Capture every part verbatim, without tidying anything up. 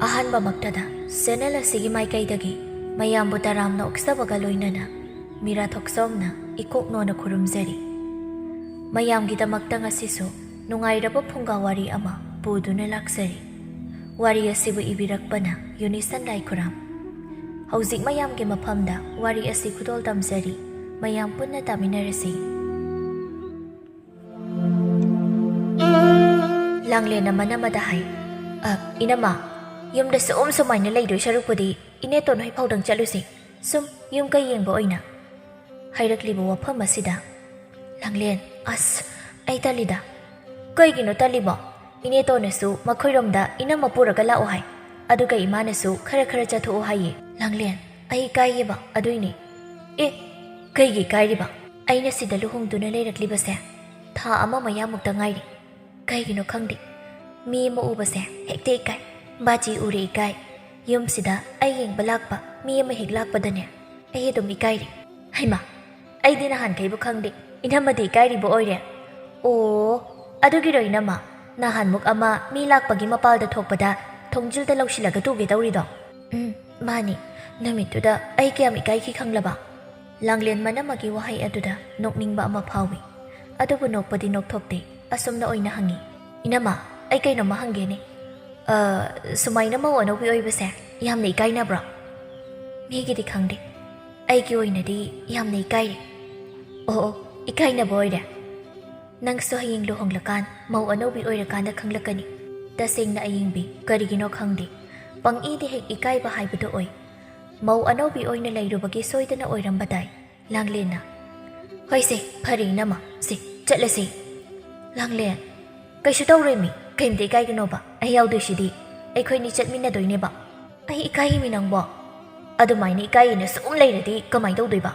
ꯑꯍꯥꯟꯕꯃꯛꯇꯗ channel ꯑꯁꯤꯒꯤ ꯃꯥꯏꯀꯩꯗꯒꯤ ꯃꯌꯥꯝꯕꯨ ꯇꯔꯥꯝꯅ ꯑꯣꯛꯆꯕꯒ ꯂꯣꯏꯅꯅ ꯃꯤꯔꯥ ꯊꯣꯛꯆꯣꯝꯅ ꯏꯀꯣꯛ ꯅꯣꯟꯅ ꯈꯨꯔꯨꯝꯖꯔꯤ꯫ ꯃꯌꯥꯝꯒꯤꯗꯃꯛꯇ ꯉꯁꯤꯁꯨ ꯅꯨꯡꯉꯥꯏꯔꯕ ꯐꯨꯡꯒꯥ ꯋꯥꯔꯤ ꯑꯃ ꯄꯨꯗꯨꯅ ꯂꯥꯛꯆꯔꯤ꯫ ꯋꯥꯔꯤ ꯑꯁꯤꯕꯨ ꯏꯕꯤꯔꯛꯄꯅ ꯌꯨꯅꯤꯁꯟ ꯂꯥꯏꯈꯨꯔꯥꯝ꯫ ꯍꯧꯖꯤꯛ ꯃꯌꯥꯝꯒꯤ ꯃꯐꯝꯗ ꯋꯥꯔꯤ ꯑꯁꯤ ꯈꯨꯗꯣꯜ ꯇꯝꯖꯔꯤ꯫ ꯃꯌꯥꯝ ꯄꯨꯟꯅ ꯇꯥꯃꯤꯟꯅꯔꯁꯤ꯫ ꯂꯥꯡꯂꯦꯟꯅ ꯃꯅꯝꯃꯗ ꯍꯥꯏ, "ꯑ, ꯏꯅꯝꯃ, ꯌꯨꯝꯗ ꯁꯨꯝ ꯁꯨꯃꯥꯏꯅ ꯂꯩꯗꯣꯏ ꯁꯔꯨꯛꯄꯨꯗꯤ ꯏꯅꯦꯇꯣꯟ ꯍꯣꯏ ꯐꯥꯎꯗꯪ ꯆꯠꯂꯨꯁꯤ, ꯁꯨꯝ ꯌꯨꯝ ꯀꯩ ꯌꯦꯡꯕ ꯑꯣꯏꯅ"꯫ ꯍꯥꯏꯔꯛꯂꯤꯕ ꯋꯥꯐꯝ ꯑꯁꯤꯗ ꯂꯥꯡꯂꯦꯟ, "ꯑꯁ, ꯑꯩ ꯇꯜꯂꯤꯗ"꯫ "ꯀꯩꯒꯤꯅꯣ ꯇꯜꯂꯤꯕꯣ? ꯏꯅꯦꯇꯣꯟꯅꯁꯨ ꯃꯈꯣꯏꯔꯣꯝꯗ ꯏꯅꯝꯃ ꯄꯨꯔꯒ ꯂꯥꯛꯑꯣ ꯍꯥꯏ, ꯑꯗꯨꯒ ꯏꯃꯥꯅꯁꯨ ꯈꯔ ꯈꯔ ꯆꯠꯊꯣꯛꯑꯣ ꯍꯥꯏꯌꯦ"꯫ ꯂꯥꯡꯂꯦꯟ, "ꯑꯩ ꯏꯀꯥꯏꯌꯦꯕ, ꯑꯗꯨꯏꯅꯦ"꯫ "ꯑꯦ, ꯀꯩꯒꯤ ꯏꯀꯥꯏꯔꯤꯕ? ꯑꯩꯅ ꯁꯤꯗ ꯂꯨꯍꯣꯡꯗꯨꯅ ꯂꯩꯔꯛꯂꯤꯕꯁꯦ ꯊꯥ ꯑꯃ ꯃꯌꯥꯃꯨꯛꯇ ꯉꯥꯏꯔꯤ꯫ ꯀꯩꯒꯤꯅꯣ ꯈꯪꯗꯦ, ꯃꯤ ꯑꯃ ꯎꯕꯁꯦ ꯍꯦꯛꯇ ꯏꯀꯥꯏ꯫ ꯕꯥꯖꯤ ꯎꯔꯦ ꯏꯀꯥꯏ꯫ ꯌꯨꯝꯁꯤꯗ ꯑꯩ ꯌꯦꯡꯕ ꯂꯥꯛꯄ ꯃꯤ ꯑꯃ ꯍꯦꯛ ꯂꯥꯛꯄꯗꯅꯦ, ꯑꯩ ꯑꯗꯨꯝ ꯏꯀꯥꯏꯔꯦ"꯫ "ꯍꯩꯃꯥ, ꯑꯩꯗꯤ ꯅꯍꯥꯟꯈꯩꯕꯨ ꯈꯪꯗꯦ, ꯏꯅꯝꯃꯗꯤ ꯏꯀꯥꯏꯔꯤꯕ ꯑꯣꯏꯔꯦ"꯫ "ꯑꯣ, ꯑꯗꯨꯒꯤꯔꯣ ꯏꯅꯝꯃ, ꯅꯍꯥꯟꯃꯨꯛ ꯑꯃ ꯃꯤ ꯂꯥꯛꯄꯒꯤ ꯃꯄꯥꯜꯗ ꯊꯣꯛꯄꯗ ꯊꯣꯡꯖꯤꯜꯗ ꯂꯧꯁꯤꯜꯂꯒ ꯇꯨꯒꯦ ꯇꯧꯔꯤꯗꯣ?" "ꯎꯝ, ꯃꯥꯅꯤ꯫ ꯅꯨꯃꯤꯠꯇꯨꯗ ꯑꯩ ꯀꯌꯥꯝ ꯏꯀꯥꯏꯈꯤ ꯈꯪꯂꯕ?" ꯂꯥꯡꯂꯦꯟ ꯃꯅꯝꯃꯒꯤ ꯋꯥꯍꯩ ꯑꯗꯨꯗ ꯅꯣꯛꯅꯤꯡꯕ ꯑꯃ ꯐꯥꯎꯏ꯫ ꯑꯗꯨꯕꯨ ꯅꯣꯛꯄꯗꯤ ꯅꯣꯛꯊꯣꯛꯇꯦ꯫ ꯑꯁꯨꯝꯅ ꯑꯣꯏꯅ ꯍꯪꯉꯤ, "ꯏꯅꯝꯃ, ꯑꯩ ꯀꯩꯅꯣꯝꯃ ꯍꯪꯒꯦꯅꯦ꯫ ꯑ, ꯁꯨꯃꯥꯏꯅ ꯃꯧ ꯑꯅꯧꯕꯤ ꯑꯣꯏꯕꯁꯦ ꯌꯥꯝꯅ ꯏꯀꯥꯏꯅꯕ꯭ꯔꯣ?" "ꯃꯤꯒꯤꯗꯤ ꯈꯪꯗꯦ, ꯑꯩꯒꯤ ꯑꯣꯏꯅꯗꯤ ꯌꯥꯝꯅ ꯏꯀꯥꯏꯔꯦ"꯫ "ꯑꯣ, ꯑꯣ, ꯏꯀꯥꯏꯅꯕ ꯑꯣꯏꯔꯦ꯫ ꯅꯪꯁꯨ ꯍꯌꯦꯡ ꯂꯨꯍꯣꯡꯂꯀꯥꯟ ꯃꯧ ꯑꯅꯧꯕꯤ ꯑꯣꯏꯔꯀꯥꯟꯗ ꯈꯪꯂꯛꯀꯅꯤ"꯫ ꯇꯁꯦꯡꯅ ꯑꯌꯤꯡꯕꯤ, ꯀꯔꯤꯒꯤꯅꯣ ꯈꯪꯗꯦ, ꯄꯪꯏꯗ ꯍꯦꯛ ꯏꯀꯥꯏꯕ ꯍꯥꯏꯕꯗꯨ ꯑꯣꯏ꯫ ꯃꯧ ꯑꯅꯧꯕꯤ ꯑꯣꯏꯅ ꯂꯩꯔꯨꯕꯒꯤ ꯁꯣꯏꯗꯅ ꯑꯣꯏꯔꯝꯕ ꯇꯥꯏ꯫ ꯂꯥꯡꯂꯦꯟꯅ, "ꯍꯣꯏꯁꯦ, ꯐꯔꯦ ꯏꯅꯝꯃ, ꯁꯦ, ꯆꯠꯂꯁꯦ"꯫ ꯂꯥꯡꯂꯦꯟ, "ꯀꯩꯁꯨ ꯇꯧꯔꯣꯏꯃꯤ, ꯀꯩꯝꯇ ꯏꯀꯥꯏꯒꯅꯣꯕ, ꯑꯩ ꯌꯥꯎꯗꯣꯏꯁꯤꯗꯤ, ꯑꯩꯈꯣꯏꯅꯤ ꯆꯠꯃꯤꯟꯅꯗꯣꯏꯅꯦꯕ"꯫ "ꯑꯩ ꯏꯀꯥꯏꯃꯤ ꯅꯪꯕꯣ"꯫ "ꯑꯗꯨꯃꯥꯏꯅ ꯏꯀꯥꯏꯌꯦꯅ ꯁꯨꯝ ꯂꯩꯔꯗꯤ ꯀꯃꯥꯏ ꯇꯧꯗꯣꯏꯕ?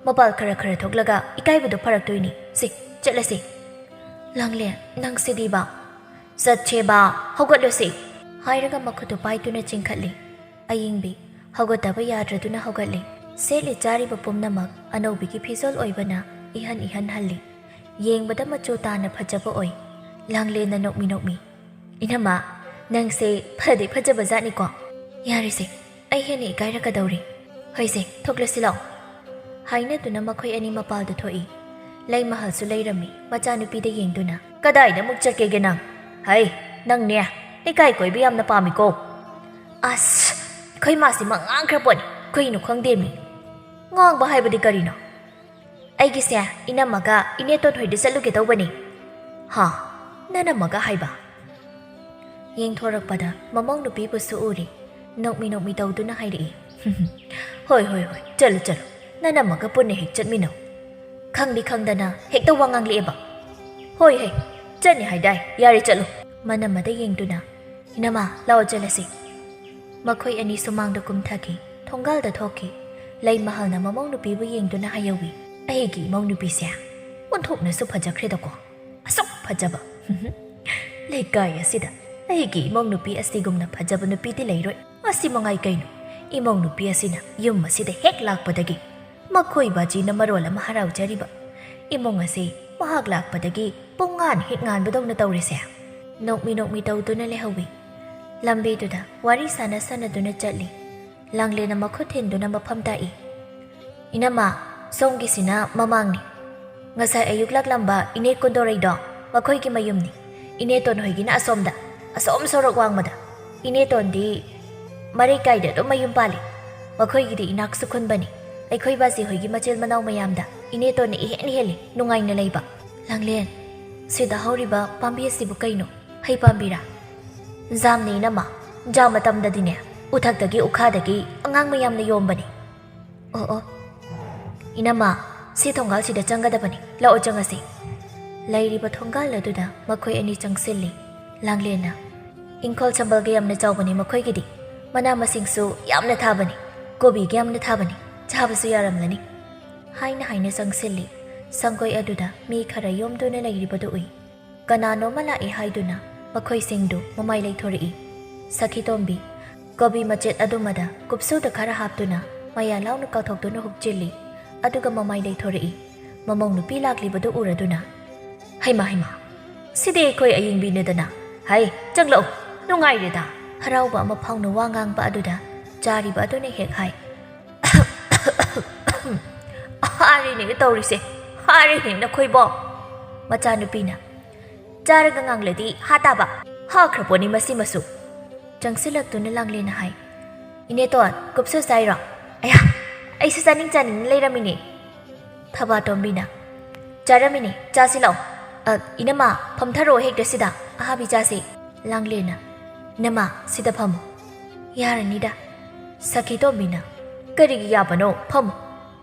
ꯃꯄꯥꯜ ꯈꯔ ꯈꯔ ꯊꯣꯛꯂꯒ ꯏꯀꯥꯏꯕꯗꯣ ꯐꯔꯛꯇꯣꯏꯅꯤ꯫ ꯁꯦ, ꯆꯠꯂꯁꯦ"꯫ ꯂꯥꯡꯂꯦꯟ, "ꯅꯪꯁꯤꯗꯤꯕ"꯫ "ꯆꯠꯁꯦꯕ, ꯍꯧꯒꯠꯂꯣꯁꯦ"꯫ ꯍꯥꯏꯔꯒ ꯃꯈꯨꯠꯇꯨ ꯄꯥꯏꯗꯨꯅ ꯆꯤꯡꯈꯠꯂꯤ꯫ ꯑꯌꯤꯡꯕꯤ, ꯍꯧꯒꯠꯇꯕ ꯌꯥꯗ꯭ꯔꯗꯨꯅ ꯍꯧꯒꯠꯂꯤ꯫ ꯁꯦꯠꯂꯤ ꯆꯥꯔꯤꯕ ꯄꯨꯝꯅꯃꯛ ꯑꯅꯧꯕꯤꯒꯤ ꯐꯤꯖꯣꯜ ꯑꯣꯏꯕꯅ ꯏꯍꯟ ꯏꯍꯟ ꯍꯜꯂꯤ꯫ ꯌꯦꯡꯕꯗ ꯃꯆꯨ ꯇꯥꯅ ꯐꯖꯕ ꯑꯣꯏ꯫ ꯂꯥꯡꯂꯦꯟꯅ ꯅꯣꯛꯃꯤ ꯅꯣꯛꯃꯤ, "ꯏꯅꯝꯃ, "ꯅꯪꯁꯦ ꯐꯗꯤ ꯐꯖꯕ ꯖꯥꯠꯅꯤꯀꯣ꯫ ꯌꯥꯔꯦꯁꯦ, ꯑꯩ ꯍꯦꯟꯅ ꯏꯀꯥꯏꯔꯛꯀꯗꯧꯔꯦ꯫ ꯍꯣꯏꯁꯦ, ꯊꯣꯛꯂꯁꯤ ꯂꯥꯛꯑꯣ," ꯍꯥꯏꯅꯗꯨꯅ ꯃꯈꯣꯏ ꯑꯅꯤ ꯃꯄꯥꯜꯗ ꯊꯣꯛꯏ꯫ ꯂꯩꯃꯍꯜꯁꯨ ꯂꯩꯔꯝꯃꯤ, ꯃꯆꯥꯅꯨꯄꯤꯗ ꯌꯦꯡꯗꯨꯅ꯫ "ꯀꯗꯥꯏꯗ ꯑꯃꯨꯛ ꯆꯠꯀꯦꯒꯦ ꯅꯪ? ꯍꯩ, ꯅꯪꯅꯦ ꯂꯩꯀꯥꯏ ꯀꯣꯏꯕ ꯌꯥꯝꯅ ꯄꯥꯝꯃꯤꯀꯣ꯫ ꯑꯁ, ꯑꯩꯈꯣꯏ ꯃꯥꯁꯤ ꯃꯉꯥꯡꯈ꯭ꯔ ꯄꯣꯠꯅꯤ, ꯀꯩꯅꯣ ꯈꯪꯗꯦꯃꯤ꯫" "ꯉꯥꯡꯕ ꯍꯥꯏꯕꯗꯤ ꯀꯔꯤꯅꯣ?" "ꯑꯩꯒꯤꯁꯦ ꯏꯅꯝꯃꯒ ꯏꯅꯦꯇꯣꯟ ꯍꯣꯏꯗ ꯆꯠꯂꯨꯒꯦ ꯇꯧꯕꯅꯤ꯫" "ꯍꯥ? ꯅꯅꯝꯃꯒ ꯍꯥꯏꯕ?" ꯌꯦꯡꯊꯣꯔꯛꯄꯗ ꯃꯃꯧ ꯅꯨꯄꯤꯕꯨꯁꯨ ꯎꯔꯤ꯫ ꯅꯣꯛꯃꯤ ꯅꯣꯛꯃꯤ ꯇꯧꯗꯨꯅ ꯍꯥꯏꯔꯛꯏ, "ꯍꯣꯏ, ꯍꯣꯏ, ꯍꯣꯏ, ꯆꯠꯂꯨ, ꯆꯠꯂꯨ꯫ ꯅꯅꯝꯃꯒ ꯄꯨꯟꯅ ꯍꯦꯛ ꯆꯠꯃꯤꯟꯅꯧ꯫ ꯈꯪꯗꯤ ꯈꯪꯗꯅ ꯍꯦꯛꯇ ꯋꯥ ꯉꯥꯡꯂꯛꯑꯦꯕ꯫" "ꯍꯣꯏ ꯍꯦ, ꯆꯠꯅꯤ ꯍꯥꯏꯗꯥꯏ? ꯌꯥꯔꯦ, ꯆꯠꯂꯨ꯫" ꯃꯅꯝꯃꯗ ꯌꯦꯡꯗꯨꯅ, "ꯏꯅꯝꯃ, ꯂꯥꯛꯑꯣ ꯆꯠꯂꯁꯤ꯫" ꯃꯈꯣꯏ ꯑꯅꯤ ꯁꯨꯃꯥꯡꯗ ꯀꯨꯝꯊꯈꯤ, ꯊꯣꯡꯒꯥꯜꯗ ꯊꯣꯛꯈꯤ꯫ ꯂꯩꯃꯍꯜꯅ ꯃꯃꯧ ꯅꯨꯄꯤꯕꯨ ꯌꯦꯡꯗꯨꯅ ꯍꯥꯏꯍꯧꯏ, "ꯑꯩꯒꯤ ꯏꯃꯧ ꯅꯨꯄꯤꯁꯦ ꯑꯣꯟꯊꯣꯛꯅꯁꯨ ꯐꯖꯈ꯭ꯔꯦꯗꯀꯣ꯫ ꯑꯁꯨꯛ ꯐꯖꯕ꯫ ꯂꯩꯀꯥꯏ ꯑꯁꯤꯗ ꯑꯩꯒꯤ ꯏꯃꯧ ꯅꯨꯄꯤ ꯑꯁꯤꯒꯨꯝꯅ ꯐꯖꯕ ꯅꯨꯄꯤꯗꯤ ꯂꯩꯔꯣꯏ꯫ ꯑꯁꯤ ꯃꯉꯥꯏ ꯀꯩꯅꯣ, ꯏꯃꯧ ꯅꯨꯄꯤ ꯑꯁꯤꯅ ꯌꯨꯝ ꯑꯁꯤꯗ ꯍꯦꯛ ꯂꯥꯛꯄꯗꯒꯤ ꯃꯈꯣꯏ ꯕꯥꯖꯤꯅ ꯃꯔꯣꯜ ꯑꯃ ꯍꯔꯥꯎꯖꯔꯤꯕ꯫ ꯏꯃꯨꯡ ꯑꯁꯤ ꯃꯍꯥꯛ ꯂꯥꯛꯄꯗꯒꯤ ꯄꯨꯡꯉꯥꯟ ꯍꯦꯛ ꯉꯥꯟꯕꯗꯧꯅ ꯇꯧꯔꯦꯁꯦ꯫" ꯅꯣꯛꯃꯤ ꯅꯣꯛꯃꯤ ꯇꯧꯗꯨꯅ ꯂꯩꯍꯧꯏ꯫ ꯂꯝꯕꯤꯗꯨꯗ ꯋꯥꯔꯤ ꯁꯥꯟꯅ ꯁꯥꯟꯅꯗꯨꯅ ꯆꯠꯂꯤ꯫ ꯂꯥꯡꯂꯦꯟꯅ ꯃꯈꯨꯠ ꯊꯤꯟꯗꯨꯅ ꯃꯐꯝ ꯇꯥꯛꯏ꯫ "ꯏꯅꯝꯃ, ꯁꯣꯝꯒꯤꯁꯤꯅ ꯃꯃꯥꯡꯅꯤ꯫ ꯉꯁꯥꯏ ꯑꯌꯨꯛ ꯂꯥꯛꯂꯝꯕ ꯏꯅꯦ ꯀꯨꯟꯗꯣꯔꯩꯗꯣ ꯃꯈꯣꯏꯒꯤ ꯃꯌꯨꯝꯅꯤ꯫ ꯏꯅꯦ ꯇꯣꯟꯍꯣꯏꯒꯤꯅ ꯑꯁꯣꯝꯗ, ꯑꯁꯣꯝ ꯁꯣꯔꯣꯛ ꯋꯥꯡꯃꯗ꯫ ꯏꯅꯦ ꯇꯣꯟꯗꯤ ꯃꯔꯩ ꯀꯥꯏꯗ ꯑꯗꯨꯝ ꯃꯌꯨꯝ ꯄꯥꯜꯂꯤ꯫ ꯃꯈꯣꯏꯒꯤꯗꯤ ꯏꯅꯥꯛꯁꯨ ꯈꯨꯟꯕꯅꯤ꯫ ꯑꯩꯈꯣꯏ ꯕꯥꯖꯤ ꯍꯣꯏꯒꯤ ꯃꯆꯤꯜ ꯃꯅꯥꯎ ꯃꯌꯥꯝꯗ ꯏꯅꯦ ꯇꯣꯟꯅ ꯏꯍꯦꯟ ꯍꯦꯜꯂꯤ ꯅꯨꯡꯉꯥꯏꯅ ꯂꯩꯕ꯫" "ꯂꯥꯡꯂꯦꯟ, ꯁꯤꯗ ꯍꯧꯔꯤꯕ ꯄꯥꯝꯕꯤ ꯑꯁꯤꯕꯨ ꯀꯩꯅꯣ? ꯍꯩ ꯄꯥꯝꯕꯤꯔꯥ?" "ꯖꯥꯝꯅꯤ ꯏꯅꯝꯃ꯫ ꯖꯥꯝ ꯃꯇꯝꯗꯗꯤꯅꯦ, ꯎꯊꯛꯇꯒꯤ ꯎꯈꯥꯗꯒꯤ ꯑꯉꯥꯡ ꯃꯌꯥꯝꯅ ꯌꯣꯝꯕꯅꯤ꯫" "ꯑꯣ, ꯑꯣ꯫ ꯏꯅꯝꯃ, ꯁꯤ ꯊꯣꯡꯒꯥꯜꯁꯤꯗ ꯆꯪꯒꯗꯕꯅꯤ꯫ ꯂꯥꯛꯑꯣ, ꯆꯪꯉꯁꯤ꯫" ꯂꯩꯔꯤꯕ ꯊꯣꯡꯒꯥꯜ ꯑꯗꯨꯗ ꯃꯈꯣꯏ ꯑꯅꯤ ꯆꯪꯁꯤꯜꯂꯤ꯫ ꯂꯥꯡꯂꯦꯟꯅ, "ꯏꯪꯈꯣꯜ ꯁꯝꯕꯜꯒ ꯌꯥꯝꯅ ꯆꯥꯎꯕꯅꯤ ꯃꯈꯣꯏꯒꯤꯗꯤ꯫ ꯃꯅꯥ ꯃꯁꯤꯡꯁꯨ ꯌꯥꯝꯅ ꯊꯥꯕꯅꯤ꯫ ꯀꯣꯕꯤꯒ ꯌꯥꯝꯅ ꯊꯥꯕꯅꯤ꯫ ꯆꯥꯕꯁꯨ ꯌꯥꯔꯝꯂꯅꯤ꯫" ꯍꯥꯏꯅ ꯍꯥꯏꯅ ꯆꯪꯁꯤꯜꯂꯤ꯫ ꯁꯪꯒꯣꯏ ꯑꯗꯨꯗ ꯃꯤ ꯈꯔ ꯌꯣꯝꯗꯨꯅ ꯂꯩꯔꯤꯕꯗꯨ ꯎꯏ꯫ ꯀꯅꯥꯅꯣꯃ ꯂꯥꯛꯏ ꯍꯥꯏꯗꯨꯅ ꯃꯈꯣꯏꯁꯤꯡꯗꯨ ꯃꯃꯥꯏ ꯂꯩꯊꯣꯔꯛꯏ꯫ ꯁꯈꯤꯇꯣꯝꯕꯤ, ꯀꯣꯕꯤ ꯃꯆꯦꯠ ꯑꯗꯨꯃꯗ ꯀꯨꯞꯁꯨꯗ ꯈꯔ ꯍꯥꯞꯇꯨꯅ ꯃꯌꯥ ꯂꯥꯎꯅ ꯀꯥꯊꯣꯛꯇꯨꯅ ꯍꯨꯛꯆꯤꯜꯂꯤ꯫ ꯑꯗꯨꯒ ꯃꯃꯥꯏ ꯂꯩꯊꯣꯔꯛꯏ꯫ ꯃꯃꯧ ꯅꯨꯄꯤ ꯂꯥꯛꯂꯤꯕꯗꯨ ꯎꯔꯗꯨꯅ, "ꯍꯩꯃꯥ, ꯍꯩꯃꯥ, ꯁꯤꯗꯤ ꯑꯩꯈꯣꯏ ꯑꯌꯤꯡꯕꯤꯅꯤꯗꯅ꯫ ꯍꯩ, ꯆꯪꯂꯛꯎ, ꯅꯨꯡꯉꯥꯏꯔꯦꯗ꯫ ꯍꯔꯥꯎꯕ ꯑꯃ ꯐꯥꯎꯅ ꯋꯥ ꯉꯥꯡꯕ ꯑꯗꯨꯗ ꯆꯥꯔꯤꯕ ꯑꯗꯨꯅ ꯍꯦꯛ ꯍꯥꯏ, "ꯍꯥꯔꯦꯅꯦ ꯇꯧꯔꯤꯁꯦ, ꯍꯥꯔꯦꯅꯦ ꯅꯈꯣꯏꯕꯣ!" ꯃꯆꯥꯅꯨꯄꯤꯅ, "ꯆꯥꯔꯒ ꯉꯥꯡꯂꯗꯤ ꯍꯥ ꯇꯥꯕ, ꯍꯥꯈ꯭ꯔ ꯄꯣꯠꯅꯤ ꯃꯁꯤꯃꯁꯨ꯫" ꯆꯪꯁꯤꯜꯂꯛꯇꯨꯅ ꯂꯥꯡꯂꯦꯟꯅ ꯍꯥꯏ, "ꯏꯅꯦꯇꯣꯟ, ꯀꯨꯞꯁꯨ ꯆꯥꯏꯔꯣ?" "ꯑꯌꯥ, ꯑꯩꯁꯨ ꯆꯥꯅꯤꯡ ꯆꯥꯅꯤꯡꯅ ꯂꯩꯔꯝꯃꯤꯅꯦ꯫" ꯊꯕꯥꯇꯣꯝꯕꯤꯅ, "ꯆꯥꯔꯝꯃꯤꯅꯦ, ꯆꯥꯁꯤ ꯂꯥꯛꯑꯣ꯫ ꯑ, ꯏꯅꯝꯃ, ꯐꯝꯊꯔꯛꯑꯣ ꯍꯦꯛꯇ ꯁꯤꯗ, ꯑꯍꯥꯕꯤ ꯆꯥꯁꯤ꯫" ꯂꯥꯡꯂꯦꯟꯅ, "ꯏꯅꯝꯃ, ꯁꯤꯗ ꯐꯝꯃꯨ꯫" "ꯌꯥꯔꯅꯤꯗ꯫" ꯁꯈꯤꯇꯣꯝꯕꯤꯅ, "ꯀꯔꯤꯒꯤ ꯌꯥꯕꯅꯣ? ꯐꯝꯃꯨ꯫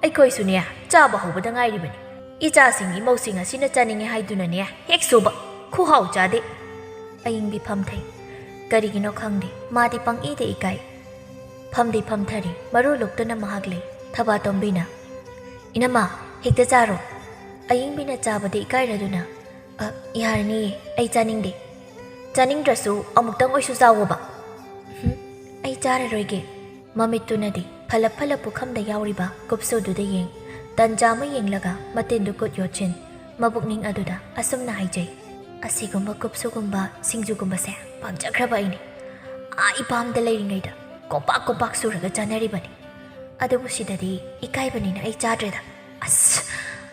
ꯑꯩꯈꯣꯏꯁꯨꯅꯦ, ꯆꯥꯕ ꯍꯧꯕꯗ ꯉꯥꯏꯔꯤꯕꯅꯤ꯫ ꯏꯆꯥꯁꯤꯡ ꯏꯃꯧꯁꯤꯡ ꯑꯁꯤꯅ ꯆꯥꯅꯤꯡꯉꯦ ꯍꯥꯏꯗꯨꯅꯅꯦ, ꯍꯦꯛ ꯁꯨꯕ꯫ ꯈꯨꯍꯥꯎ ꯆꯥꯗꯦ꯫" ꯑꯌꯤꯡꯕꯤ ꯐꯝꯊꯩ꯫ ꯀꯔꯤꯒꯤꯅꯣ ꯈꯪꯗꯦ, ꯃꯥꯗꯤ ꯄꯪꯏꯗ ꯏꯀꯥꯏ꯫ ꯐꯝꯗꯤ ꯐꯝꯊꯔꯤ, ꯃꯔꯨ ꯂꯨꯞꯇꯨꯅ ꯃꯍꯥꯛ ꯂꯩ꯫ ꯊꯕꯥꯇꯣꯝꯕꯤꯅ, "ꯏꯅꯝꯃ, ꯍꯦꯛꯇ ꯆꯥꯔꯣ꯫" ꯑꯌꯤꯡꯕꯤꯅ ꯆꯥꯕꯗ ꯏꯀꯥꯏꯔꯗꯨꯅ, "ꯑ, ꯌꯥꯔꯅꯤꯌꯦ, ꯑꯩ ꯆꯥꯅꯤꯡꯗꯦ꯫" "ꯆꯥꯅꯤꯡꯗ꯭ꯔꯁꯨ ꯑꯃꯨꯛꯇꯪ ꯑꯣꯏꯁꯨ ꯆꯥꯋꯣꯕ꯫" "ꯍꯨꯝ, ꯑꯩ ꯆꯥꯔꯔꯣꯏꯒꯦ꯫" ꯃꯃꯤꯠꯇꯨꯅꯗꯤ ꯐꯂꯞ ꯐꯂꯞ ꯄꯨꯈꯝꯗ ꯌꯥꯎꯔꯤꯕ ꯀꯨꯞꯁꯨꯗꯨꯗ ꯌꯦꯡ, ꯇꯟꯖꯥ ꯑꯃ ꯌꯦꯡꯂꯒ ꯃꯇꯤꯟꯗꯨ ꯀꯨꯠ ꯌꯣꯠꯁꯤꯟ, ꯃꯕꯨꯛꯅꯤꯡ ꯑꯗꯨꯗ ꯑꯁꯨꯝꯅ ꯍꯥꯏꯖꯩ, "ꯑꯁꯤꯒꯨꯝꯕ ꯀꯨꯞꯁꯨꯒꯨꯝꯕ ꯁꯤꯡꯖꯨꯒꯨꯝꯕꯁꯦ ꯄꯥꯝꯖꯈ꯭ꯔꯕ ꯑꯩꯅꯤ꯫ ꯑꯥ ꯏꯄꯥꯝꯗ ꯂꯩꯔꯤꯉꯩꯗ ꯀꯣꯝꯄꯥꯛ ꯀꯣꯝꯄꯥꯛ ꯁꯨꯔꯒ ꯆꯥꯅꯔꯤꯕꯅꯤ꯫ ꯑꯗꯨꯕꯨ ꯁꯤꯗꯗꯤ ꯏꯀꯥꯏꯕꯅꯤꯅ ꯑꯩ ꯆꯥꯗ꯭ꯔꯦꯗ꯫ ꯑꯁ,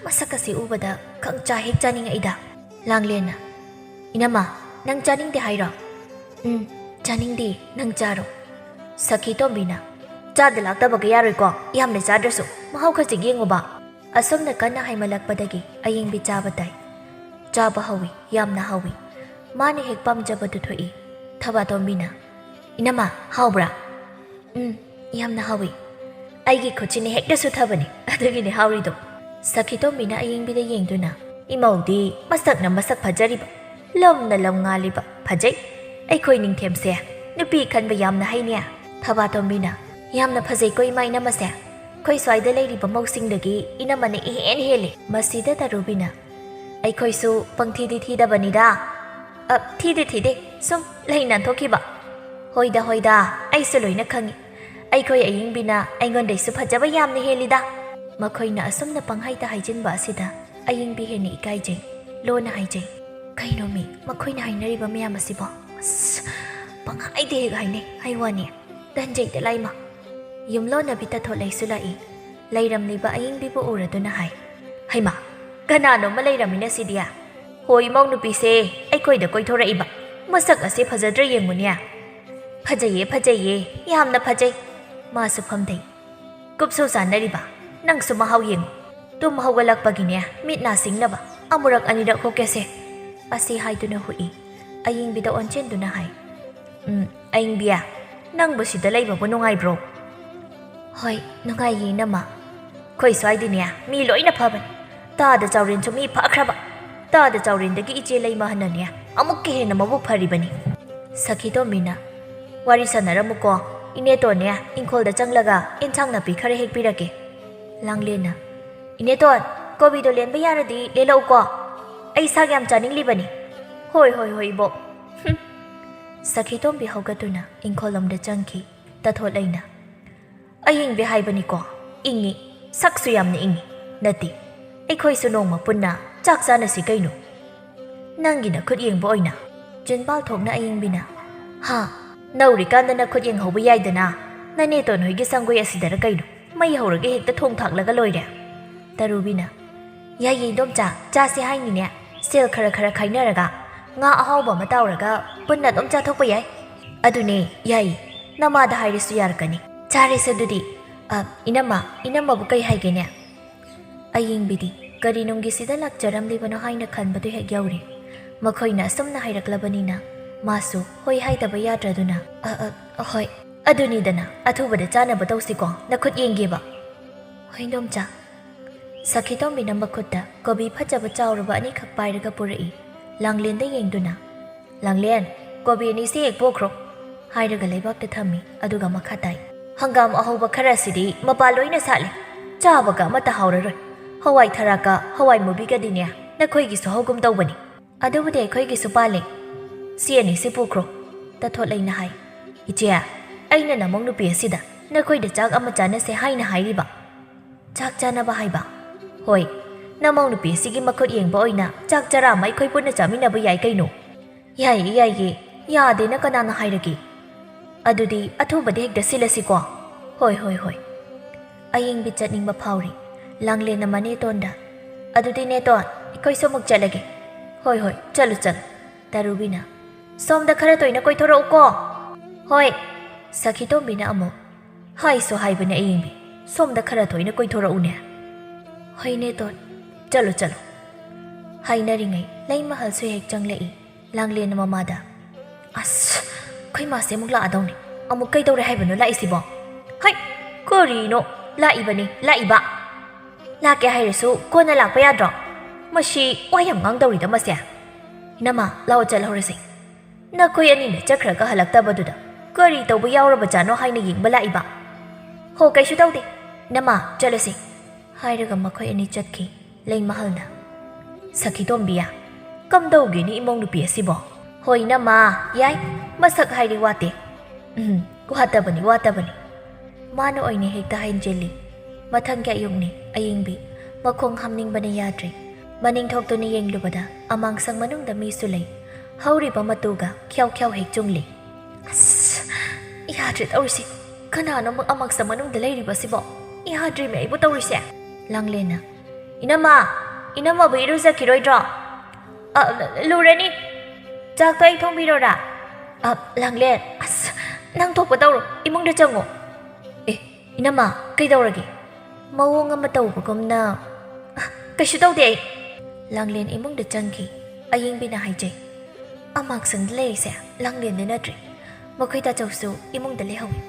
ꯃꯁꯛ ꯑꯁꯤ ꯎꯕꯗ ꯈꯪꯆꯥ ꯍꯦꯛ ꯆꯥꯅꯤꯡꯉꯛꯏꯗ꯫" ꯂꯥꯡꯂꯦꯟꯅ, "ꯏꯅꯝꯃ, ꯅꯪ ꯆꯥꯅꯤꯡꯗꯦ ꯍꯥꯏꯔꯣ?" "ꯎꯝ, ꯆꯥꯅꯤꯡꯗꯦ, ꯅꯪ ꯆꯥꯔꯣ꯫" ꯁꯈꯤ ꯇꯣꯝꯕꯤꯅ, "ꯆꯥꯗ ꯂꯥꯛꯇꯕꯒ ꯌꯥꯔꯣꯏꯀꯣ, ꯌꯥꯝꯅ ꯆꯥꯗ꯭ꯔꯁꯨ ꯃꯍꯥꯎ ꯈꯖꯤꯛ ꯌꯦꯡꯉꯨꯕ꯫" ꯑꯁꯨꯝꯅ ꯀꯟꯅ ꯍꯥꯏꯃꯜꯂꯛꯄꯗꯒꯤ ꯑꯌꯤꯡꯕꯤ ꯆꯥꯕ ꯇꯥꯏ꯫ ꯆꯥꯕ ꯍꯧꯏ, ꯌꯥꯝꯅ ꯍꯥꯎꯏ꯫ ꯃꯥꯅ ꯍꯦꯛ ꯄꯥꯝꯖꯕꯗꯨ ꯊꯣꯛꯏ꯫ ꯊꯕꯥꯇꯣꯝꯕꯤꯅ, "ꯏꯅꯝꯃ, ꯍꯥꯎꯕ꯭ꯔꯥ?" "ꯎꯝ, ꯌꯥꯝꯅ ꯍꯥꯎꯏ꯫ ꯑꯩꯒꯤ ꯈꯨꯠꯁꯤꯅ ꯍꯦꯛꯇ ꯁꯨꯊꯕꯅꯤ, ꯑꯗꯨꯒꯤꯅꯤ ꯍꯥꯎꯔꯤꯗꯣ꯫" ꯁꯈꯤꯇꯣꯝꯕꯤꯅ ꯑꯌꯤꯡꯕꯤꯗ ꯌꯦꯡꯗꯨꯅ, "ꯏꯃꯧꯗꯤ ꯃꯁꯛꯅ ꯃꯁꯛ ꯐꯖꯔꯤꯕ, ꯂꯝꯅ ꯂꯝ ꯉꯥꯜꯂꯤꯕ, ꯐꯖꯩ꯫ ꯑꯩꯈꯣꯏ ꯅꯤꯡꯊꯦꯝꯁꯦ ꯅꯨꯄꯤ ꯈꯟꯕ ꯌꯥꯝꯅ ꯍꯩꯅꯦ꯫" ꯊꯕꯥꯇꯣꯝꯕꯤꯅ, "ꯌꯥꯝꯅ ꯐꯖꯩꯀꯣ ꯏꯃꯥ ꯏꯅꯝꯃꯁꯦ꯫ ꯑꯩꯈꯣꯏ ꯁ꯭ꯋꯥꯏꯗ ꯂꯩꯔꯤꯕ ꯃꯧꯁꯤꯡꯗꯒꯤ ꯏꯅꯝꯃꯅ ꯏꯍꯦꯟ ꯍꯦꯜꯂꯤ꯫" ꯃꯁꯤꯗ ꯇꯔꯨꯕꯤꯅ, "ꯑꯩꯈꯣꯏꯁꯨ ꯄꯪꯊꯤꯗꯤ ꯊꯤꯗꯕꯅꯤꯗ꯫" "ꯑ, ꯊꯤꯗꯦ, ꯊꯤꯗꯦ, ꯁꯨꯝ ꯂꯩ ꯅꯥꯟꯊꯣꯛꯈꯤꯕ꯫" "ꯍꯣꯏꯗ, ꯍꯣꯏꯗ, ꯑꯩꯁꯨ ꯂꯣꯏꯅ ꯈꯪꯏ꯫ ꯑꯩꯈꯣꯏ ꯑꯌꯤꯡꯕꯤꯅ ꯑꯩꯉꯣꯟꯗꯩꯁꯨ ꯐꯖꯕ ꯌꯥꯝꯅ ꯍꯦꯜꯂꯤꯗ꯫" ꯃꯈꯣꯏꯅ ꯑꯁꯨꯝꯅ ꯄꯪꯍꯥꯏꯗ ꯍꯥꯏꯖꯤꯟꯕ ꯑꯁꯤꯗ ꯑꯌꯤꯡꯕꯤ ꯍꯦꯟꯅ ꯏꯀꯥꯏꯖꯩ꯫ ꯂꯣꯟꯅ ꯍꯥꯏꯖꯩ, "ꯀꯩꯅꯣꯃꯤ ꯃꯈꯣꯏꯅ ꯍꯥꯏꯅꯔꯤꯕ ꯃꯌꯥꯝ ꯑꯁꯤꯕꯣ? ꯑꯁ, ꯄꯪꯍꯥꯏꯗ ꯍꯦꯛ ꯍꯥꯏꯅꯩ ꯍꯥꯏ ꯋꯥꯅꯤ꯫ ꯇꯟꯖꯩꯗ ꯂꯥꯏꯃ꯫ ꯌꯨꯝꯂꯣꯟꯅꯕꯤ ꯇꯥꯊꯣꯠꯂꯩꯁꯨ ꯂꯥꯛꯏ꯫ ꯂꯩꯔꯝꯂꯤꯕ ꯑꯌꯤꯡꯕꯤꯕꯨ ꯎꯔꯗꯨꯅ ꯍꯥꯏ, "ꯍꯩꯃꯥ, ꯀꯅꯥꯅꯣꯝꯃ ꯂꯩꯔꯝꯃꯤꯅ ꯁꯤꯗꯤ꯫ ꯍꯣꯏ, ꯏꯃꯧ ꯅꯨꯄꯤꯁꯦ ꯑꯩꯈꯣꯏꯗ ꯀꯣꯏꯊꯣꯔꯛꯏꯕ꯫ ꯃꯁꯛ ꯑꯁꯦ ꯐꯖꯗ꯭ꯔꯥ ꯌꯦꯡꯉꯨꯅꯦ꯫" "ꯐꯖꯩꯌꯦ, ꯐꯖꯩꯌꯦ, ꯌꯥꯝꯅ ꯐꯖꯩ꯫" ꯃꯥꯁꯨ ꯐꯝꯊꯩ꯫ "ꯀꯨꯞꯁꯨ ꯆꯥꯟꯅꯔꯤꯕ, ꯅꯪꯁꯨ ꯃꯍꯥꯎ ꯌꯦꯡꯉꯨ꯫ ꯇꯨꯝ ꯍꯧꯒꯠꯂꯛꯄꯒꯤꯅꯦ, ꯃꯤꯠ ꯅꯥ ꯁꯤꯡꯅꯕ ꯑꯃꯨꯔꯛ ꯑꯅꯤꯔꯛ ꯍꯨꯛꯀꯦꯁꯦ꯫" ꯑꯁꯤ ꯍꯥꯏꯗꯨꯅ ꯍꯨꯛꯏ꯫ ꯑꯌꯤꯡꯕꯤꯗ ꯑꯣꯟꯁꯤꯟꯗꯨꯅ ꯍꯥꯏ, "ꯎꯝ, ꯑꯌꯤꯡꯕꯤ, ꯅꯪꯕꯨ ꯁꯤꯗ ꯂꯩꯕꯕꯨ ꯅꯨꯡꯉꯥꯏꯕ꯭ꯔꯣ?" "ꯍꯣꯏ, ꯅꯨꯡꯉꯥꯏꯌꯦ, ꯏꯅꯝꯃ꯫" "ꯑꯩꯈꯣꯏ ꯁ꯭ꯋꯥꯏꯗꯤꯅꯦ, ꯃꯤ ꯂꯣꯏꯅ ꯐꯕꯅꯤ꯫ ꯇꯥꯗ ꯆꯥꯎꯔꯦꯟꯁꯨ ꯃꯤ ꯐꯈ꯭ꯔꯕ꯫ ꯇꯥꯗ ꯆꯥꯎꯔꯦꯟꯗꯒꯤ ꯏꯆꯦ ꯂꯩꯃ ꯍꯟꯅꯅꯦ, ꯑꯃꯨꯛꯀ ꯍꯦꯟꯅ ꯃꯕꯨꯛ ꯐꯔꯤꯕꯅꯤ꯫" ꯁꯈꯤ ꯇꯣꯝꯕꯤꯅ, "ꯋꯥꯔꯤ ꯁꯥꯟꯅꯔꯝꯃꯨꯀꯣ, ꯏꯅꯦꯇꯣꯟꯅꯦ ꯏꯪꯈꯣꯜꯗ ꯆꯪꯂꯒ ꯏꯟꯁꯥꯡ ꯅꯥꯄꯤ ꯈꯔ ꯍꯦꯛꯄꯤꯔꯛꯀꯦ꯫" ꯂꯥꯡꯂꯦꯟꯅ, "ꯏꯅꯦꯇꯣꯟ, ꯀꯣꯕꯤꯗꯣ ꯂꯦꯟꯕ ꯌꯥꯔꯗꯤ ꯂꯦꯜꯂꯛꯎꯀꯣ꯫ ꯑꯩ ꯁꯥꯛ ꯌꯥꯝ ꯆꯥꯅꯤꯡꯂꯤꯕꯅꯤ꯫" "ꯍꯣꯏ, ꯍꯣꯏ, ꯍꯣꯏ, ꯏꯕꯣꯛ꯫" ꯍꯨꯝ꯫ ꯁꯈꯤ ꯇꯣꯝꯕꯤ ꯍꯧꯒꯠꯇꯨꯅ ꯏꯪꯈꯣꯜꯂꯣꯝꯗ ꯆꯪꯈꯤ꯫ ꯇꯥꯊꯣꯠꯂꯩꯅ, "ꯑꯌꯤꯡꯕꯤ ꯍꯥꯏꯕꯅꯤꯀꯣ, ꯏꯪꯉꯤ, ꯁꯛꯁꯨ ꯌꯥꯝꯅ ꯏꯪꯉꯤ꯫ ꯅꯠꯇꯦ, ꯑꯩꯈꯣꯏꯁꯨ ꯅꯣꯡꯃ ꯄꯨꯟꯅ ꯆꯥꯛ ꯆꯥꯅꯁꯤ ꯀꯩꯅꯣ?" "ꯅꯪꯒꯤ ꯅꯈꯨꯠ ꯌꯦꯡꯕ ꯑꯣꯏꯅ?" ꯆꯤꯟꯕꯥꯜ ꯊꯣꯛꯅ ꯑꯌꯤꯡꯕꯤꯅ, "ꯍꯥ, ꯅꯧꯔꯤꯀꯥꯟꯗ ꯅꯈꯨꯠ ꯌꯦꯡꯍꯧꯕ ꯌꯥꯏꯗꯅ, ꯅꯅꯦꯇꯣꯟ ꯍꯣꯏꯒꯤ ꯁꯪꯒꯣꯏ ꯑꯁꯤꯗꯔ ꯀꯩꯅꯣ, ꯃꯩ ꯍꯧꯔꯒ ꯍꯦꯛꯇ ꯊꯣꯡ ꯊꯥꯛꯂꯒ ꯂꯣꯏꯔꯦ꯫" ꯇꯔꯨꯕꯤꯅ, "ꯌꯥꯏꯌꯦ ꯏꯟꯗꯣꯝꯆꯥ, ꯆꯥꯁꯦ ꯍꯥꯏꯅꯤꯅꯦ꯫ ꯁꯦꯜ ꯈꯔ ꯈꯔ ꯈꯥꯏꯅꯔꯒ ꯉꯥ ꯑꯍꯥꯎꯕ ꯑꯃ ꯇꯥꯎꯔꯒ ꯄꯨꯟꯅ ꯑꯗꯨꯝ ꯆꯥꯊꯣꯛꯄ ꯌꯥꯏ꯫" "ꯑꯗꯨꯅꯦ, ꯌꯥꯏꯌꯦ꯫ ꯅꯃꯥꯗ ꯍꯥꯏꯔꯁꯨ ꯌꯥꯔꯛꯀꯅꯤ꯫ ꯆꯥꯔꯦꯁꯦ ꯑꯗꯨꯗꯤ꯫ ꯑ, ꯏꯅꯝꯃ, ꯏꯅꯝꯃꯕꯨ ꯀꯩ ꯍꯥꯏꯒꯦꯅꯦ?" ꯑꯌꯤꯡꯕꯤꯗꯤ ꯀꯔꯤ ꯅꯨꯡꯒꯤꯁꯤꯗ ꯂꯥꯛꯆꯔꯝꯂꯤꯕꯅꯣ ꯍꯥꯏꯅ ꯈꯟꯕꯗꯨ ꯍꯦꯛ ꯌꯧꯔꯦ꯫ ꯃꯈꯣꯏꯅ ꯑꯁꯨꯝꯅ ꯍꯥꯏꯔꯛꯂꯕꯅꯤꯅ ꯃꯥꯁꯨ ꯍꯣꯏ ꯍꯥꯏꯗꯕ ꯌꯥꯗ꯭ꯔꯗꯨꯅ, "ꯑ, ꯑ, ꯍꯣꯏ꯫ ꯑꯗꯨꯅꯤꯗꯅ, ꯑꯊꯨꯕꯗ ꯆꯥꯅꯕ ꯇꯧꯁꯤꯀꯣ, ꯅꯈꯨꯠ ꯌꯦꯡꯒꯦꯕ꯫" "ꯍꯣꯏ, ꯏꯟꯗꯣꯝꯆꯥ꯫" ꯁꯈꯤꯇꯣꯝꯕꯤꯅ ꯃꯈꯨꯠꯇ ꯀꯣꯕꯤ ꯐꯖꯕ ꯆꯥꯎꯔꯕ ꯑꯅꯤꯈꯛ ꯄꯥꯏꯔꯒ ꯄꯨꯔꯛꯏ꯫ ꯂꯥꯡꯂꯦꯟꯗ ꯌꯦꯡꯗꯨꯅ, "ꯂꯥꯡꯂꯦꯟ, ꯀꯣꯕꯤ ꯑꯅꯤꯁꯤ ꯍꯦꯛ ꯄꯣꯛꯈ꯭ꯔꯣ" ꯍꯥꯏꯔꯒ ꯂꯩꯕꯥꯛꯇ ꯊꯝꯃꯤ꯫ ꯑꯗꯨꯒ ꯃꯈꯥ ꯇꯥꯏ, "ꯍꯪꯒꯥꯝ ꯑꯍꯧꯕ ꯈꯔꯁꯤꯗꯤ ꯃꯄꯥ ꯂꯣꯏꯅ ꯁꯥꯠꯂꯦ꯫ ꯆꯥꯕꯒ ꯑꯃꯠꯇ ꯍꯥꯎꯔꯔꯣꯏ꯫ ꯍꯋꯥꯏ ꯊꯔꯥꯛꯀ ꯍꯋꯥꯏ ꯃꯨꯕꯤꯒꯗꯤꯅꯦ, ꯅꯈꯣꯏꯒꯤꯁꯨ ꯍꯧꯒꯨꯝ ꯇꯧꯕꯅꯤ꯫" "ꯑꯗꯨꯕꯨꯗꯤ ꯑꯩꯈꯣꯏꯒꯤꯁꯨ ꯄꯥꯜꯂꯦ꯫ ꯁꯤ ꯑꯅꯤꯁꯤ ꯄꯨꯈ꯭ꯔꯣ꯫" ꯇꯥꯊꯣꯠꯂꯩꯅ ꯍꯥꯏ꯫ "ꯏꯆꯦ, ꯑꯩꯅ ꯅꯃꯧ ꯅꯨꯄꯤ ꯑꯁꯤꯗ ꯅꯈꯣꯏꯗ ꯆꯥꯛ ꯑꯃ ꯆꯥꯅꯁꯦ ꯍꯥꯏꯅ ꯍꯥꯏꯔꯤꯕ꯫" "ꯆꯥꯛ ꯆꯥꯅꯕ ꯍꯥꯏꯕ?" "ꯍꯣꯏ, ꯅꯃꯧ ꯅꯨꯄꯤ ꯑꯁꯤꯒꯤ ꯃꯈꯨꯠ ꯌꯦꯡꯕ ꯑꯣꯏꯅ ꯆꯥꯛ ꯆꯔꯥ ꯑꯃ ꯑꯩꯈꯣꯏ ꯄꯨꯟꯅ ꯆꯥꯃꯤꯟꯅꯕ ꯌꯥꯏ ꯀꯩꯅꯣ?" "ꯌꯥꯏꯌꯦ, ꯌꯥꯏꯌꯦ꯫ "ꯌꯥꯗꯦꯅ ꯀꯅꯥꯅ ꯍꯥꯏꯔꯒꯦ? ꯑꯗꯨꯗꯤ ꯑꯊꯨꯕꯗ ꯍꯦꯛꯇ ꯁꯤꯜꯂꯁꯤꯀꯣ?" "ꯍꯣꯏ, ꯍꯣꯏ, ꯍꯣꯏ꯫" ꯑꯌꯤꯡꯕꯤ ꯆꯠꯅꯤꯡꯕ ꯐꯥꯎꯔꯤ꯫ ꯂꯥꯡꯂꯦꯟꯅ ꯃꯅꯦꯇꯣꯟꯗ, "ꯑꯗꯨꯗꯤ ꯅꯦꯇꯣꯟ, ꯑꯩꯈꯣꯏꯁꯨ ꯑꯃꯨꯛ ꯆꯠꯂꯒꯦ꯫" "ꯍꯣꯏ, ꯍꯣꯏ, ꯆꯠꯂꯨ, ꯆꯠꯂꯨ꯫" ꯇꯔꯨꯕꯤꯅ, "ꯁꯣꯝꯗ ꯈꯔ ꯇꯣꯏꯅ ꯀꯣꯏꯊꯣꯔꯛꯎꯀꯣ꯫" "ꯍꯣꯏ꯫" ꯁꯈꯤꯇꯣꯝꯕꯤꯅ ꯑꯃꯨꯛ, "ꯍꯥꯏꯁꯨ ꯍꯥꯏꯕꯅꯦ ꯑꯌꯤꯡꯕꯤ, ꯁꯣꯝꯗ ꯈꯔ ꯇꯣꯏꯅ ꯀꯣꯏꯊꯣꯔꯛꯎꯅꯦ꯫" "ꯍꯣꯏ ꯅꯦꯇꯣꯟ, ꯆꯠꯂꯨ, ꯆꯠꯂꯨ꯫" ꯍꯥꯏꯅꯔꯤꯉꯩ ꯂꯩꯃꯍꯜꯁꯨ ꯍꯦꯛ ꯆꯪꯂꯛꯏ꯫ ꯂꯥꯡꯂꯦꯟꯅ ꯃꯃꯥꯗ, "ꯑꯁ, ꯑꯩꯈꯣꯏ ꯃꯥꯁꯦ ꯑꯃꯨꯛ ꯂꯥꯛꯑꯗꯧꯅꯤ꯫ ꯑꯃꯨꯛ ꯀꯩꯗꯧꯔꯦ ꯍꯥꯏꯕꯅꯣ ꯂꯥꯛꯏꯁꯤꯕꯣ? ꯍꯩ, ꯀꯔꯤꯅꯣ? ꯂꯥꯛꯏꯕꯅꯤ, ꯂꯥꯛꯏꯕ꯫ ꯂꯥꯛꯀꯦ ꯍꯥꯏꯔꯁꯨ ꯀꯣꯟꯅ ꯂꯥꯛꯄ ꯌꯥꯗ꯭ꯔꯣ? ꯃꯁꯤ ꯋꯥ ꯌꯥꯝ ꯉꯥꯡꯗꯧꯔꯤꯗ ꯃꯁꯦ꯫ ꯏꯅꯝꯃ, ꯂꯥꯛꯑꯣ ꯆꯠꯍꯧꯔꯁꯤ꯫ ꯅꯈꯣꯏ ꯑꯅꯤꯅ ꯆꯠꯈ꯭ꯔꯒ ꯍꯜꯂꯛꯇꯕꯗꯨꯗ ꯀꯔꯤ ꯇꯧꯕ ꯌꯥꯎꯔꯕꯖꯥꯠꯅꯣ ꯍꯥꯏꯅ ꯌꯦꯡꯕ ꯂꯥꯛꯏꯕ꯫ ꯍꯣ, ꯀꯩꯁꯨ ꯇꯧꯗꯦ꯫ ꯏꯅꯝꯃ, ꯆꯠꯂꯁꯤ꯫" ꯍꯥꯏꯔꯒ ꯃꯈꯣꯏ ꯑꯅꯤ ꯆꯠꯈꯤ꯫ ꯂꯩꯃꯍꯜꯅ, "ꯁꯈꯤꯇꯣꯝꯕꯤ, ꯀꯝꯗꯧꯒꯦꯅꯦ ꯏꯃꯧ ꯅꯨꯄꯤ ꯑꯁꯤꯕꯣ?" "ꯍꯣꯏ ꯏꯅꯝꯃ, ꯌꯥꯏ꯫ ꯃꯁꯛ ꯍꯥꯏꯔꯤ ꯋꯥꯇꯦ꯫" "ꯎꯝ, ꯋꯥꯠꯇꯕꯅꯤ, ꯋꯥꯠꯇꯕꯅꯤ꯫" ꯃꯥꯅ ꯑꯣꯏꯅ ꯍꯦꯛꯇ ꯍꯦꯟꯖꯤꯜꯂꯤ꯫ ꯃꯊꯪꯒꯤ ꯑꯌꯨꯛꯅꯤ꯫ ꯑꯌꯤꯡꯕꯤ ꯃꯈꯣꯡ ꯍꯥꯝꯅꯤꯡꯕꯅ ꯌꯥꯗ꯭ꯔꯦ꯫ ꯃꯅꯤꯡ ꯊꯣꯛꯇꯨꯅ ꯌꯦꯡꯂꯨꯕꯗ ꯑꯃꯥꯡꯁꯪ ꯃꯅꯨꯡꯗ ꯃꯤꯁꯨ ꯂꯩ꯫ ꯍꯧꯔꯤꯕ ꯃꯇꯨꯒ ꯈ꯭ꯌꯥꯎ ꯈ꯭ꯌꯥꯎ ꯍꯦꯛ ꯆꯨꯡꯂꯤ꯫ "ꯑꯁ, ꯌꯥꯗ꯭ꯔꯦ ꯇꯧꯔꯤꯁꯦ꯫ ꯀꯅꯥꯅꯣ ꯑꯃꯨꯛ ꯑꯃꯥꯡꯁꯪ ꯃꯅꯨꯡꯗ ꯂꯩꯔꯤꯕꯁꯤꯕꯣ? ꯌꯥꯗ꯭ꯔꯦꯃꯦ ꯑꯩꯕꯨ ꯇꯧꯔꯤꯁꯦ꯫" ꯂꯥꯡꯂꯦꯟꯅ, "ꯏꯅꯝꯃ, ꯏꯅꯝꯃꯕꯨ ꯏꯔꯨꯖꯈꯤꯔꯣꯏꯗ꯭ꯔꯣ?" "ꯑ, ꯂꯨꯔꯅꯤ꯫ ꯆꯥꯛꯇꯣ ꯑꯩ ꯊꯣꯡꯕꯤꯔꯣꯔꯥ?" "ꯑ, ꯂꯥꯡꯂꯦꯟ, ꯑꯁ, ꯅꯪ ꯊꯣꯛꯄ ꯇꯧꯔꯣ, ꯏꯃꯨꯡꯗ ꯆꯪꯉꯣ꯫" "ꯑꯦ, ꯏꯅꯝꯃ, ꯀꯩꯗꯧꯔꯒꯦ?" ꯃꯑꯣꯡ ꯑꯃ ꯇꯧꯕꯒꯨꯝꯅ, "ꯑ, ꯀꯩꯁꯨ ꯇꯧꯗꯦ ꯑꯩ꯫" ꯂꯥꯡꯂꯦꯟ ꯏꯃꯨꯡꯗ ꯆꯪꯈꯤ꯫ ꯑꯌꯤꯡꯕꯤꯅ ꯍꯥꯏꯖꯩ, "ꯑꯃꯥꯡꯁꯪꯗ ꯂꯩꯔꯤꯁꯦ ꯂꯥꯡꯂꯦꯟꯗꯤ ꯅꯠꯇ꯭ꯔꯦ꯫ ꯃꯈꯣꯏ ꯇꯥꯆꯧꯁꯨ ꯏꯃꯨꯡꯗ ꯂꯩꯍꯧꯏ꯫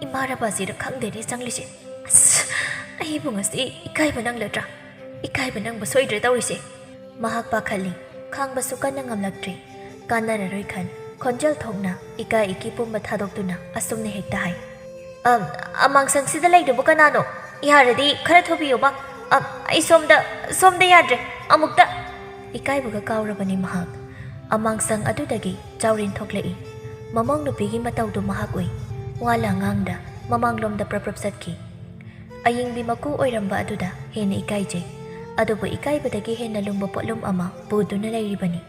ꯏꯃꯥ ꯔꯕꯥꯁꯤꯔ ꯈꯪꯗꯦꯅꯦ ꯆꯪꯂꯤꯁꯦ꯫ ꯑꯁ, ꯑꯩꯕꯨ ꯉꯁꯤ ꯏꯀꯥꯏꯕ ꯅꯪꯂꯗ꯭ꯔꯥ? ꯏꯀꯥꯏꯕ ꯅꯪꯕ ꯁꯣꯏꯗ꯭ꯔꯦ ꯇꯧꯔꯤꯁꯦ꯫" ꯃꯍꯥꯛ ꯄꯥꯈꯠꯂꯤ꯫ ꯈꯥꯡꯕꯁꯨ ꯀꯟꯅ ꯉꯝꯂꯛꯇ꯭ꯔꯦ꯫ ꯀꯥꯟꯅꯔꯔꯣꯏ ꯈꯟ ꯈꯣꯟꯖꯦꯜ ꯊꯣꯛꯅ ꯏꯀꯥꯏ ꯏꯀꯤ ꯄꯨꯝꯕ ꯊꯥꯗꯣꯛꯇꯨꯅ ꯑꯁꯨꯝꯅ ꯍꯦꯛꯇ ꯍꯥꯏ, "ꯑ, ꯑꯃꯥꯡꯁꯪꯁꯤꯗ ꯂꯩꯗꯨꯕꯨ ꯀꯅꯥꯅꯣ? ꯌꯥꯔꯗꯤ ꯈꯔ ꯊꯨꯕꯤꯌꯨꯕ꯫ ꯑ, ꯑꯩ ꯁꯣꯝꯗ, ꯁꯣꯝꯗ ꯌꯥꯗ꯭ꯔꯦ꯫ ꯑꯃꯨꯛꯇ꯫" ꯏꯀꯥꯏꯕꯒ ꯀꯥꯎꯔꯕꯅꯤ ꯃꯍꯥꯛ꯫ ꯑꯃꯥꯡꯁꯪ ꯑꯗꯨꯗꯒꯤ ꯆꯥꯎꯔꯦꯟ ꯊꯣꯛꯂꯛꯏ꯫ ꯃꯃꯧ ꯅꯨꯄꯤꯒꯤ ꯃꯇꯧꯗꯨ ꯃꯍꯥꯛ ꯎꯏ꯫ ꯋꯥ ꯂꯥꯡ ꯉꯥꯡꯗ ꯃꯃꯥꯡꯂꯣꯝꯗ ꯄ꯭ꯔꯞ ꯄ꯭ꯔꯞ ꯆꯠꯈꯤ꯫ ꯑꯌꯤꯡꯕꯤ ꯃꯀꯨ ꯑꯣꯏꯔꯝꯕ ꯑꯗꯨꯗ ꯍꯦꯟꯅ ꯏꯀꯥꯏꯖꯩ꯫ ꯑꯗꯨꯕꯨ ꯏꯀꯥꯏꯕꯗꯒꯤ ꯍꯦꯟꯅ ꯂꯨꯝꯕ ꯄꯣꯠꯂꯨꯝ ꯑꯃ ꯄꯨꯗꯨꯅ ꯂꯩꯔꯤꯕꯅꯤ꯫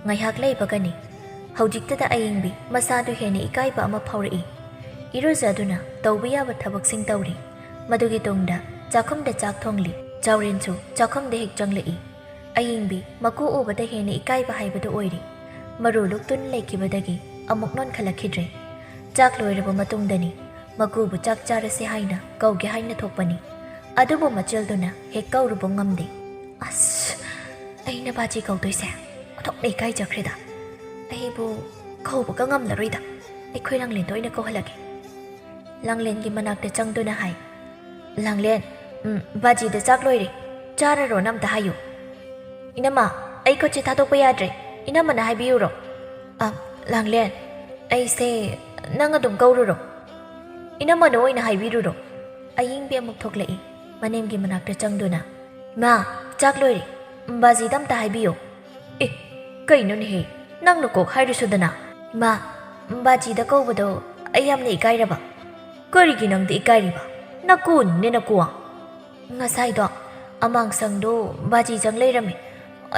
ꯉꯥꯏꯍꯥꯛ ꯂꯩꯕꯒꯅꯤ꯫ ꯍꯧꯖꯤꯛꯇꯗ ꯑꯌꯤꯡꯕꯤ ꯃꯁꯥꯗꯨ ꯍꯦꯟꯅ ꯏꯀꯥꯏꯕ ꯑꯃ ꯐꯥꯎꯔꯛꯏ꯫ ꯏꯔꯨꯖꯗꯨꯅ ꯇꯧꯕ ꯌꯥꯕ ꯊꯕꯛꯁꯤꯡ ꯇꯧꯔꯤ꯫ ꯃꯗꯨꯒꯤ ꯇꯨꯡꯗ ꯆꯥꯛꯈꯨꯝꯗ ꯆꯥꯛ ꯊꯣꯡꯂꯤ꯫ ꯆꯥꯎꯔꯦꯟꯁꯨ ꯆꯥꯛꯈꯨꯝꯗ ꯍꯦꯛ ꯆꯪꯂꯛꯏ꯫ ꯑꯌꯤꯡꯕꯤ ꯃꯀꯨ ꯎꯕꯗ ꯍꯦꯟꯅ ꯏꯀꯥꯏꯕ ꯍꯥꯏꯕꯗꯨ ꯑꯣꯏꯔꯦ꯫ ꯃꯔꯨ ꯂꯨꯛꯇꯨꯅ ꯂꯩꯈꯤꯕꯗꯒꯤ ꯑꯃꯨꯛ ꯅꯣꯟꯈꯠꯂꯛꯈꯤꯗ꯭ꯔꯦ꯫ ꯆꯥꯛ ꯂꯣꯏꯔꯕ ꯃꯇꯨꯡꯗꯅꯤ ꯃꯀꯨꯕꯨ ꯆꯥꯛ ꯆꯥꯔꯁꯤ ꯍꯥꯏꯅ ꯀꯧꯒꯦ ꯍꯥꯏꯅ ꯊꯣꯛꯄꯅꯤ꯫ ꯑꯗꯨꯕꯨ ꯃꯆꯤꯜꯗꯨꯅ ꯍꯦꯛ ꯀꯧꯔꯨꯕ ꯉꯝꯗꯦ꯫ "ꯑꯁ, ꯑꯩꯅ ꯕꯥꯖꯤ ꯀꯧꯗꯣꯏꯁꯦ ꯑꯣꯟꯊꯣꯛꯅ ꯏꯀꯥꯏꯖꯈ꯭ꯔꯦꯗ꯫ ꯑꯩꯕꯨ ꯀꯧꯕꯒ ꯉꯝꯂꯔꯣꯏꯗ꯫ ꯑꯩꯈꯣꯏ ꯂꯥꯡꯂꯦꯟꯗ ꯑꯣꯏꯅ ꯀꯧꯍꯜꯂꯒꯦ꯫" ꯂꯥꯡꯂꯦꯟꯒꯤ ꯃꯅꯥꯛꯇ ꯆꯪꯗꯨꯅ ꯍꯥꯏ, "ꯂꯥꯡꯂꯦꯟ, ꯎꯝ, ꯕꯥꯖꯤꯗ ꯆꯥꯛ ꯂꯣꯏꯔꯦ꯫ ꯆꯥꯔꯔꯣꯅ ꯑꯝꯇ ꯍꯥꯏꯌꯨ꯫" "ꯏꯅꯝꯃ, ꯑꯩ ꯈꯨꯠꯁꯦ ꯊꯥꯗꯣꯛꯄ ꯌꯥꯗ꯭ꯔꯦ꯫ ꯏꯅꯝꯃꯅ ꯍꯥꯏꯕꯤꯌꯨꯔꯣ?" "ꯑ, ꯂꯥꯡꯂꯦꯟ, ꯑꯩꯁꯦ ꯅꯪ ꯑꯗꯨꯝ ꯀꯧꯔꯨꯔꯣ꯫ ꯏꯅꯝꯃꯅ ꯑꯣꯏꯅ ꯍꯥꯏꯕꯤꯔꯨꯔꯣ꯫" ꯑꯌꯤꯡꯕꯤ ꯑꯃꯨꯛ ꯊꯣꯛꯂꯛꯏ, ꯃꯅꯦꯝꯒꯤ ꯃꯅꯥꯛꯇ ꯆꯪꯗꯨꯅ꯫ "ꯏꯃꯥ, ꯆꯥꯛ ꯂꯣꯏꯔꯦ꯫ ꯕꯥꯖꯤꯗ ꯑꯝꯇ ꯍꯥꯏꯕꯤꯌꯣ꯫" "ꯑꯦ, ꯀꯩꯅꯣꯅꯦꯍꯦ? ꯅꯪꯅ ꯀꯣꯛ ꯍꯥꯏꯔꯨꯁꯨꯗꯅ꯫" "ꯏꯃꯥ, ꯕꯥꯖꯤꯗ ꯀꯧꯕꯗꯣ ꯑꯩ ꯌꯥꯝꯅ ꯏꯀꯥꯏꯔꯕ꯫" "ꯀꯔꯤꯒꯤ ꯅꯪꯗꯤ ꯏꯀꯥꯏꯔꯤꯕ? ꯅꯀꯣꯟꯅꯤꯅꯦ ꯅꯀꯣ꯫" "ꯉꯁꯥꯏꯗꯣ ꯑꯃꯥꯡꯁꯪꯗꯣ ꯕꯥꯖꯤ ꯆꯪ ꯂꯩꯔꯝꯃꯤ꯫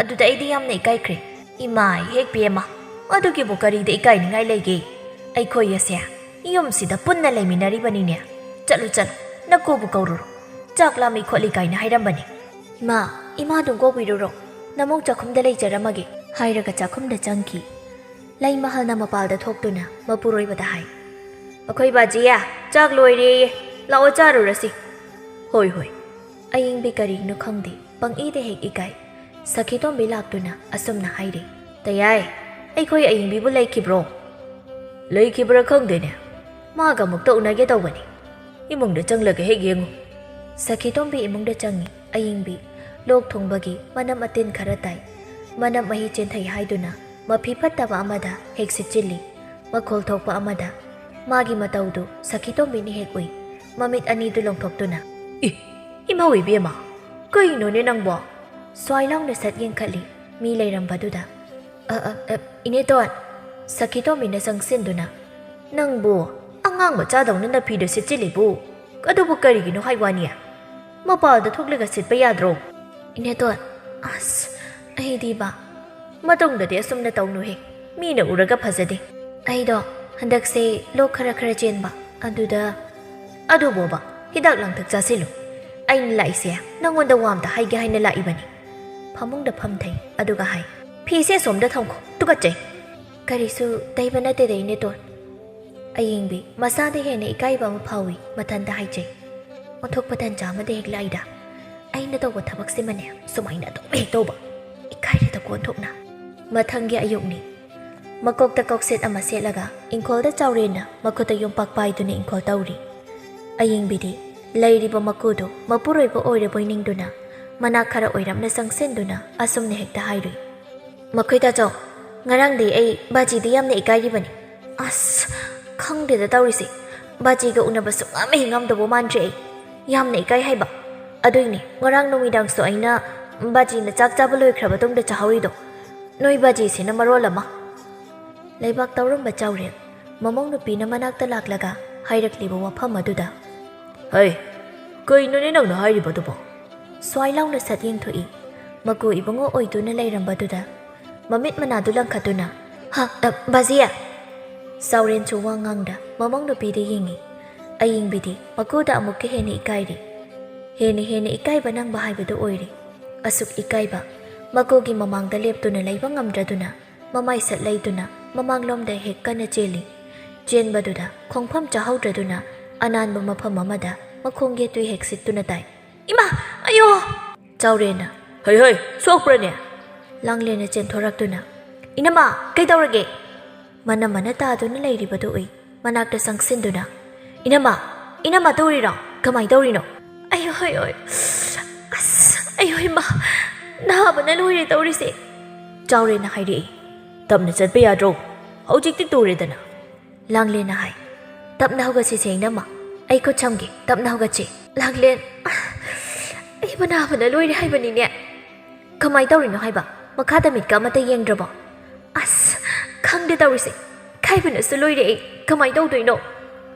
ꯑꯗꯨꯗ ꯑꯩꯗꯤ ꯌꯥꯝꯅ ꯏꯀꯥꯏꯈ꯭ꯔꯦ꯫" "ꯏꯃꯥꯏ ꯍꯦꯛ ꯄꯦꯝꯃ, ꯑꯗꯨꯒꯤꯕꯨ ꯀꯔꯤꯗ ꯏꯀꯥꯏꯅꯤꯡꯉꯥꯏ ꯂꯩꯒꯦ? ꯑꯩꯈꯣꯏ ꯑꯁꯦ ꯌꯨꯝꯁꯤꯗ ꯄꯨꯟꯅ ꯂꯩꯃꯤꯟꯅꯔꯤꯕꯅꯤꯅꯦ꯫ ꯆꯠꯂꯨ, ꯆꯠꯂꯨ, ꯅꯀꯣꯕꯨ ꯀꯧꯔꯨꯔꯣ꯫ ꯆꯥꯛ ꯂꯥꯝꯃꯤ ꯈꯣꯠꯂꯤ ꯀꯥꯏꯅ ꯍꯥꯏꯔꯝꯕꯅꯦ꯫" "ꯏꯃꯥ, ꯏꯃꯥ ꯑꯗꯨꯝ ꯀꯧꯕꯤꯔꯨꯔꯣ꯫ ꯅꯃꯧ ꯆꯥꯛꯈꯨꯝꯗ ꯂꯩꯖꯔꯝꯃꯒꯦ꯫" ꯍꯥꯏꯔꯒ ꯆꯥꯛꯈꯨꯝꯗ ꯆꯪꯈꯤ꯫ ꯂꯩꯃꯍꯜꯅ ꯃꯄꯥꯜꯗ ꯊꯣꯛꯇꯨꯅ ꯃꯄꯨꯔꯣꯏꯕꯗ ꯍꯥꯏ, "ꯑꯩꯈꯣꯏ ꯕꯥꯖꯤꯌꯥ, ꯆꯥꯛ ꯂꯣꯏꯔꯦꯌꯦ꯫ ꯂꯥꯛꯑꯣ, ꯆꯥꯔꯨꯔꯁꯤ꯫" "ꯍꯣꯏ, ꯍꯣꯏ꯫" ꯑꯌꯤꯡꯕꯤ ꯀꯔꯤꯅꯣ ꯈꯪꯗꯦ, ꯄꯪꯏꯗ ꯍꯦꯛ ꯏꯀꯥꯏ꯫ ꯁꯈꯤꯇꯣꯝꯕꯤ ꯂꯥꯛꯇꯨꯅ ꯑꯁꯨꯝꯅ ꯍꯥꯏꯔꯤ, "ꯇꯌꯥꯏ, ꯑꯩꯈꯣꯏ ꯑꯌꯤꯡꯕꯤꯕꯨ ꯂꯩꯈꯤꯕ꯭ꯔꯣ?" "ꯂꯩꯈꯤꯕ꯭ꯔꯥ ꯈꯪꯗꯦꯅꯦ꯫ ꯃꯥꯒ ꯑꯃꯨꯛꯇ ꯎꯅꯒꯦ ꯇꯧꯕꯅꯤ꯫ ꯏꯃꯨꯡꯗ ꯆꯪꯂꯒ ꯍꯦꯛ ꯌꯦꯡꯉꯨ꯫" ꯁꯈꯤꯇꯣꯝꯕꯤ ꯏꯃꯨꯡꯗ ꯆꯪꯉꯤ꯫ ꯑꯌꯤꯡꯕꯤ ꯂꯣꯛ ꯊꯨꯡꯕꯒꯤ ꯃꯅꯝ ꯑꯇꯤꯟ ꯈꯔ ꯇꯥꯏ꯫ ꯃꯅꯝ ꯃꯍꯤ ꯆꯦꯟꯊꯩ ꯍꯥꯏꯗꯨꯅ ꯃꯐꯤ ꯐꯠꯇꯕ ꯑꯃꯗ ꯍꯦꯛ ꯁꯤꯠꯆꯤꯜꯂꯤ꯫ ꯃꯈꯣꯜ ꯊꯣꯛꯄ ꯑꯃꯗ ꯃꯥꯒꯤ ꯃꯇꯧꯗꯨ ꯁꯈꯤꯇꯣꯝꯕꯤꯅ ꯍꯦꯛ ꯎꯏ꯫ ꯃꯃꯤꯠ ꯑꯅꯤꯗꯨ ꯂꯣꯡꯊꯣꯛꯇꯨꯅ, "ꯏ, ꯏꯃꯧ ꯏꯕꯦꯝꯃ, ꯀꯩꯅꯣꯅꯦ ꯅꯪꯕꯣ?" ꯁ꯭ꯋꯥꯏ ꯂꯥꯎꯅ ꯁꯠ ꯌꯦꯡꯈꯠꯂꯤ꯫ ꯃꯤ ꯂꯩꯔꯝꯕꯗꯨꯗ, "ꯑ, ꯑ, ꯑ, ꯏꯅꯦꯇꯣꯟ꯫" ꯁꯈꯤꯇꯣꯝꯕꯤꯅ ꯆꯪꯁꯤꯟꯗꯨꯅ, "ꯅꯪꯕꯨ ꯑꯉꯥꯡ ꯃꯆꯥꯗꯧꯅ ꯅꯐꯤꯗ ꯁꯤꯠꯆꯤꯜꯂꯤꯕꯨ? ꯑꯗꯨꯕꯨ ꯀꯔꯤꯒꯤꯅꯣ ꯍꯥꯏ ꯋꯥꯅꯤ? ꯃꯄꯥꯜꯗ ꯊꯣꯛꯂꯒ ꯁꯤꯠꯄ ꯌꯥꯗ꯭ꯔꯣ?" "ꯏꯅꯦꯇꯣꯟ, ꯑꯁ, ꯑꯩꯗꯤꯕ, ꯃꯇꯨꯡꯗꯗꯤ ꯑꯁꯨꯝꯅ ꯇꯧꯅꯨꯍꯦ꯫ ꯃꯤꯅ ꯎꯔꯒ ꯐꯖꯗꯦ꯫ ꯑꯩꯗꯣ ꯍꯟꯗꯛꯁꯦ ꯂꯣꯛ ꯈꯔ ꯈꯔ ꯆꯦꯟꯕ, ꯑꯗꯨꯗ꯫ ꯑꯗꯨꯕꯣꯕ, ꯍꯤꯗꯥꯛ ꯂꯥꯡꯊꯛ ꯆꯥꯁꯤꯜꯂꯨ꯫ ꯑꯩꯅ ꯂꯥꯛꯏꯁꯦ ꯅꯪꯉꯣꯟꯗ ꯋꯥ ꯑꯝꯇ ꯍꯥꯏꯒꯦ ꯍꯥꯏꯅ ꯂꯥꯛꯏꯕꯅꯤ꯫ ꯐꯃꯨꯡꯗ ꯐꯝꯊꯩ, ꯑꯗꯨꯒ ꯍꯥꯏ, "ꯐꯤꯁꯦ ꯑꯁꯣꯝꯗ ꯊꯝꯈꯣ, ꯇꯨꯀꯠꯆꯩ"꯫ "ꯀꯔꯤꯁꯨ ꯇꯩꯕ ꯅꯠꯇꯦꯗ, ꯏꯅꯦꯇꯣꯟ"꯫ ꯑꯌꯤꯡꯕꯤ ꯃꯁꯥꯗ ꯍꯦꯟꯅ ꯏꯀꯥꯏꯕ ꯑꯃ ꯐꯥꯎꯏ, ꯃꯊꯟꯇ ꯍꯥꯏꯖꯩ, "ꯑꯣꯟꯊꯣꯛꯄ ꯇꯟꯖꯥ ꯑꯃꯗ ꯍꯦꯛ ꯂꯥꯛꯏꯗ꯫ ꯑꯩꯅ ꯇꯧꯕ ꯊꯕꯛꯁꯤꯃꯅꯦ ꯁꯨꯃꯥꯏꯅ ꯑꯗꯨꯝ ꯍꯦꯛ ꯇꯧꯕ꯫ ꯏꯀꯥꯏꯔꯦꯗꯀꯣ ꯑꯣꯟꯊꯣꯛꯅ"꯫ ꯃꯊꯪꯒꯤ ꯑꯌꯨꯛꯅꯤ꯫ ꯃꯀꯣꯛꯇ ꯀꯧꯁꯦꯠ ꯑꯃ ꯁꯦꯠꯂꯒ ꯏꯪꯈꯣꯜꯗ ꯆꯥꯎꯔꯦꯟꯅ ꯃꯈꯨꯠꯇ ꯌꯣꯝꯄꯥꯛ ꯄꯥꯏꯗꯨꯅ ꯏꯪꯈꯣꯜ ꯇꯧꯔꯤ꯫ ꯑꯌꯤꯡꯕꯤꯗꯤ ꯂꯩꯔꯤꯕ ꯃꯀꯨꯗꯨ ꯃꯄꯨꯔꯣꯏꯕ ꯑꯣꯏꯔꯕꯣꯏ ꯅꯤꯡꯗꯨꯅ ꯃꯅꯥꯛ ꯈꯔ ꯑꯣꯏꯔꯞꯅ ꯆꯪꯁꯤꯟꯗꯨꯅ ꯑꯁꯨꯝꯅ ꯍꯦꯛꯇ ꯍꯥꯏꯔꯨꯏ, "ꯃꯈꯣꯏ ꯇꯥꯆꯧ, ꯉꯔꯥꯡꯗꯤ ꯑꯩ ꯕꯥꯖꯤꯗ ꯌꯥꯝꯅ ꯏꯀꯥꯏꯔꯤꯕꯅꯤ꯫ ꯑꯁ, ꯈꯪꯗꯦꯗ ꯇꯧꯔꯤꯁꯦ꯫ ꯕꯥꯖꯤꯒ ꯎꯅꯕ ꯁꯨꯡꯉꯝ ꯍꯦꯛ ꯉꯝꯗꯧꯕ ꯃꯥꯟꯗ꯭ꯔꯦ ꯑꯩ꯫ ꯌꯥꯝꯅ ꯏꯀꯥꯏ ꯍꯥꯏꯕ꯫ ꯑꯗꯨꯏꯅꯦ ꯉꯔꯥꯡ ꯅꯨꯃꯤꯗꯥꯡꯁꯨ ꯑꯩꯅ ꯕꯥꯖꯤꯅ ꯆꯥꯛ ꯆꯥꯕ ꯂꯣꯏꯈ꯭ꯔ ꯃꯇꯨꯡꯗ ꯆꯥꯍꯧꯔꯤꯗꯣ꯫ ꯅꯣꯏ ꯕꯥꯖꯤꯁꯤꯅ ꯃꯔꯣꯜ ꯑꯃ"꯫ ꯂꯩꯕꯥꯛ ꯇꯧꯔꯝꯕ ꯆꯥꯎꯔꯦꯜ ꯃꯃꯧ ꯅꯨꯄꯤꯅ ꯃꯅꯥꯛꯇ ꯂꯥꯛꯂꯒ ꯍꯥꯏꯔꯛꯂꯤꯕ ꯋꯥꯐꯝ ꯑꯗꯨꯗ, "ꯍꯩ, ꯀꯩꯅꯣꯅꯦ ꯅꯪꯅ ꯍꯥꯏꯔꯤꯕꯗꯨꯕꯣ?" ꯁ꯭ꯋꯥꯏ ꯂꯥꯎꯅ ꯁꯠ ꯌꯦꯡꯊꯣꯛꯏ꯫ ꯃꯀꯨ ꯏꯕꯨꯡꯉꯣ ꯑꯣꯏꯗꯨꯅ ꯂꯩꯔꯝꯕꯗꯨꯗ ꯃꯃꯤꯠ ꯃꯅꯥꯗꯨ ꯂꯪꯈꯠꯇꯨꯅ, "ꯍ, ꯑ, ꯕꯥꯖꯤ!" ꯆꯥꯎꯔꯦꯟꯁꯨ ꯋꯥ ꯉꯥꯡꯗ ꯃꯃꯧ ꯅꯨꯄꯤꯗ ꯌꯦꯡꯉꯤ꯫ ꯑꯌꯤꯡꯕꯤꯗꯤ ꯃꯀꯨꯗ ꯑꯃꯨꯛꯀ ꯍꯦꯟꯅ ꯏꯀꯥꯏꯔꯤ꯫ ꯍꯦꯟꯅ ꯍꯦꯟꯅ ꯏꯀꯥꯏꯕ ꯅꯪꯕ ꯍꯥꯏꯕꯗꯨ ꯑꯣꯏꯔꯦ꯫ ꯑꯁꯨꯛ ꯏꯀꯥꯏꯕ, ꯃꯀꯨꯒꯤ ꯃꯃꯥꯡꯗ ꯂꯦꯞꯇꯨꯅ ꯂꯩꯕ ꯉꯝꯗ꯭ꯔꯗꯨꯅ ꯃꯃꯥꯏ ꯁꯠ ꯂꯩꯗꯨꯅ ꯃꯃꯥꯡꯂꯣꯝꯗ ꯍꯦꯛ ꯀꯟꯅ ꯆꯦꯜꯂꯤ꯫ ꯆꯦꯟꯕꯗꯨꯗ ꯈꯣꯡꯐꯝ ꯆꯥꯍꯧꯗ꯭ꯔꯗꯨꯅ ꯑꯅꯥꯟꯕ ꯃꯐꯝ ꯑꯃꯗ ꯃꯈꯣꯡ ꯌꯦꯠꯇꯨ ꯍꯦꯛ ꯁꯤꯠꯇꯨꯅ ꯇꯥꯏ꯫ "ꯏꯃꯥ! ꯑꯌꯣ!" ꯆꯥꯎꯔꯦꯟꯅ, "ꯍꯩ ꯍꯩ, ꯁꯣꯛꯄ꯭ꯔꯅꯦ?" ꯂꯥꯡꯂꯦꯟꯅ ꯆꯦꯟꯊꯣꯔꯛꯇꯨꯅ, "ꯏꯅꯝꯃ, ꯀꯩꯗꯧꯔꯒꯦ?" ꯃꯅꯝ ꯃꯅ ꯇꯥꯗꯨꯅ ꯂꯩꯔꯤꯕꯗꯨ ꯎꯏ꯫ ꯃꯅꯥꯛꯇ ꯆꯪꯁꯤꯟꯗꯨꯅ, "ꯏꯅꯝꯃ, ꯏꯅꯝꯃ ꯇꯨꯔꯤꯔꯣ? ꯀꯃꯥꯏ ꯇꯧꯔꯤꯅꯣ?" "ꯑꯌꯣ, ꯑꯌꯣ, ꯑꯁ, ꯑꯌꯣ, ꯏꯃꯥ, ꯅꯥꯕꯅ ꯂꯣꯏꯔꯦ ꯇꯧꯔꯤꯁꯦ!" ꯆꯥꯎꯔꯦꯟꯅ ꯍꯥꯏꯔꯛꯏ꯫ "ꯇꯞꯅ ꯆꯠꯄ ꯌꯥꯗ꯭ꯔꯣ? ꯍꯧꯖꯤꯛꯇꯤ ꯇꯨꯔꯦꯗꯅ!" ꯂꯥꯡꯂꯦꯟꯅ ꯍꯥꯏ꯫ "ꯇꯞꯅ ꯍꯧꯒꯠꯁꯤꯁꯦ, ꯏꯅꯝꯃ꯫ ꯑꯩ ꯈꯨꯠ ꯁꯝꯒꯦ, ꯇꯞꯅ ꯍꯧꯒꯠꯁꯤ꯫" "ꯂꯥꯡꯂꯦꯟ, ꯑꯩꯕꯨ ꯅꯥꯕꯅ ꯂꯣꯏꯔꯦ ꯍꯥꯏꯕꯅꯤꯅꯦ꯫ ꯀꯃꯥꯏ ꯇꯧꯔꯤꯅꯣ ꯍꯥꯏꯕ? ꯃꯈꯥꯗ ꯃꯤꯠꯀ ꯑꯃꯠꯇ ꯌꯦꯡꯗ꯭ꯔꯕꯣ? ꯑꯁ, ꯈꯪꯗꯦ ꯇꯧꯔꯤꯁꯦ꯫ ꯏꯀꯥꯏꯕꯅꯁꯨ ꯂꯣꯏꯔꯦ ꯑꯩ꯫ ꯀꯃꯥꯏ ꯇꯧꯗꯣꯏꯅꯣ?"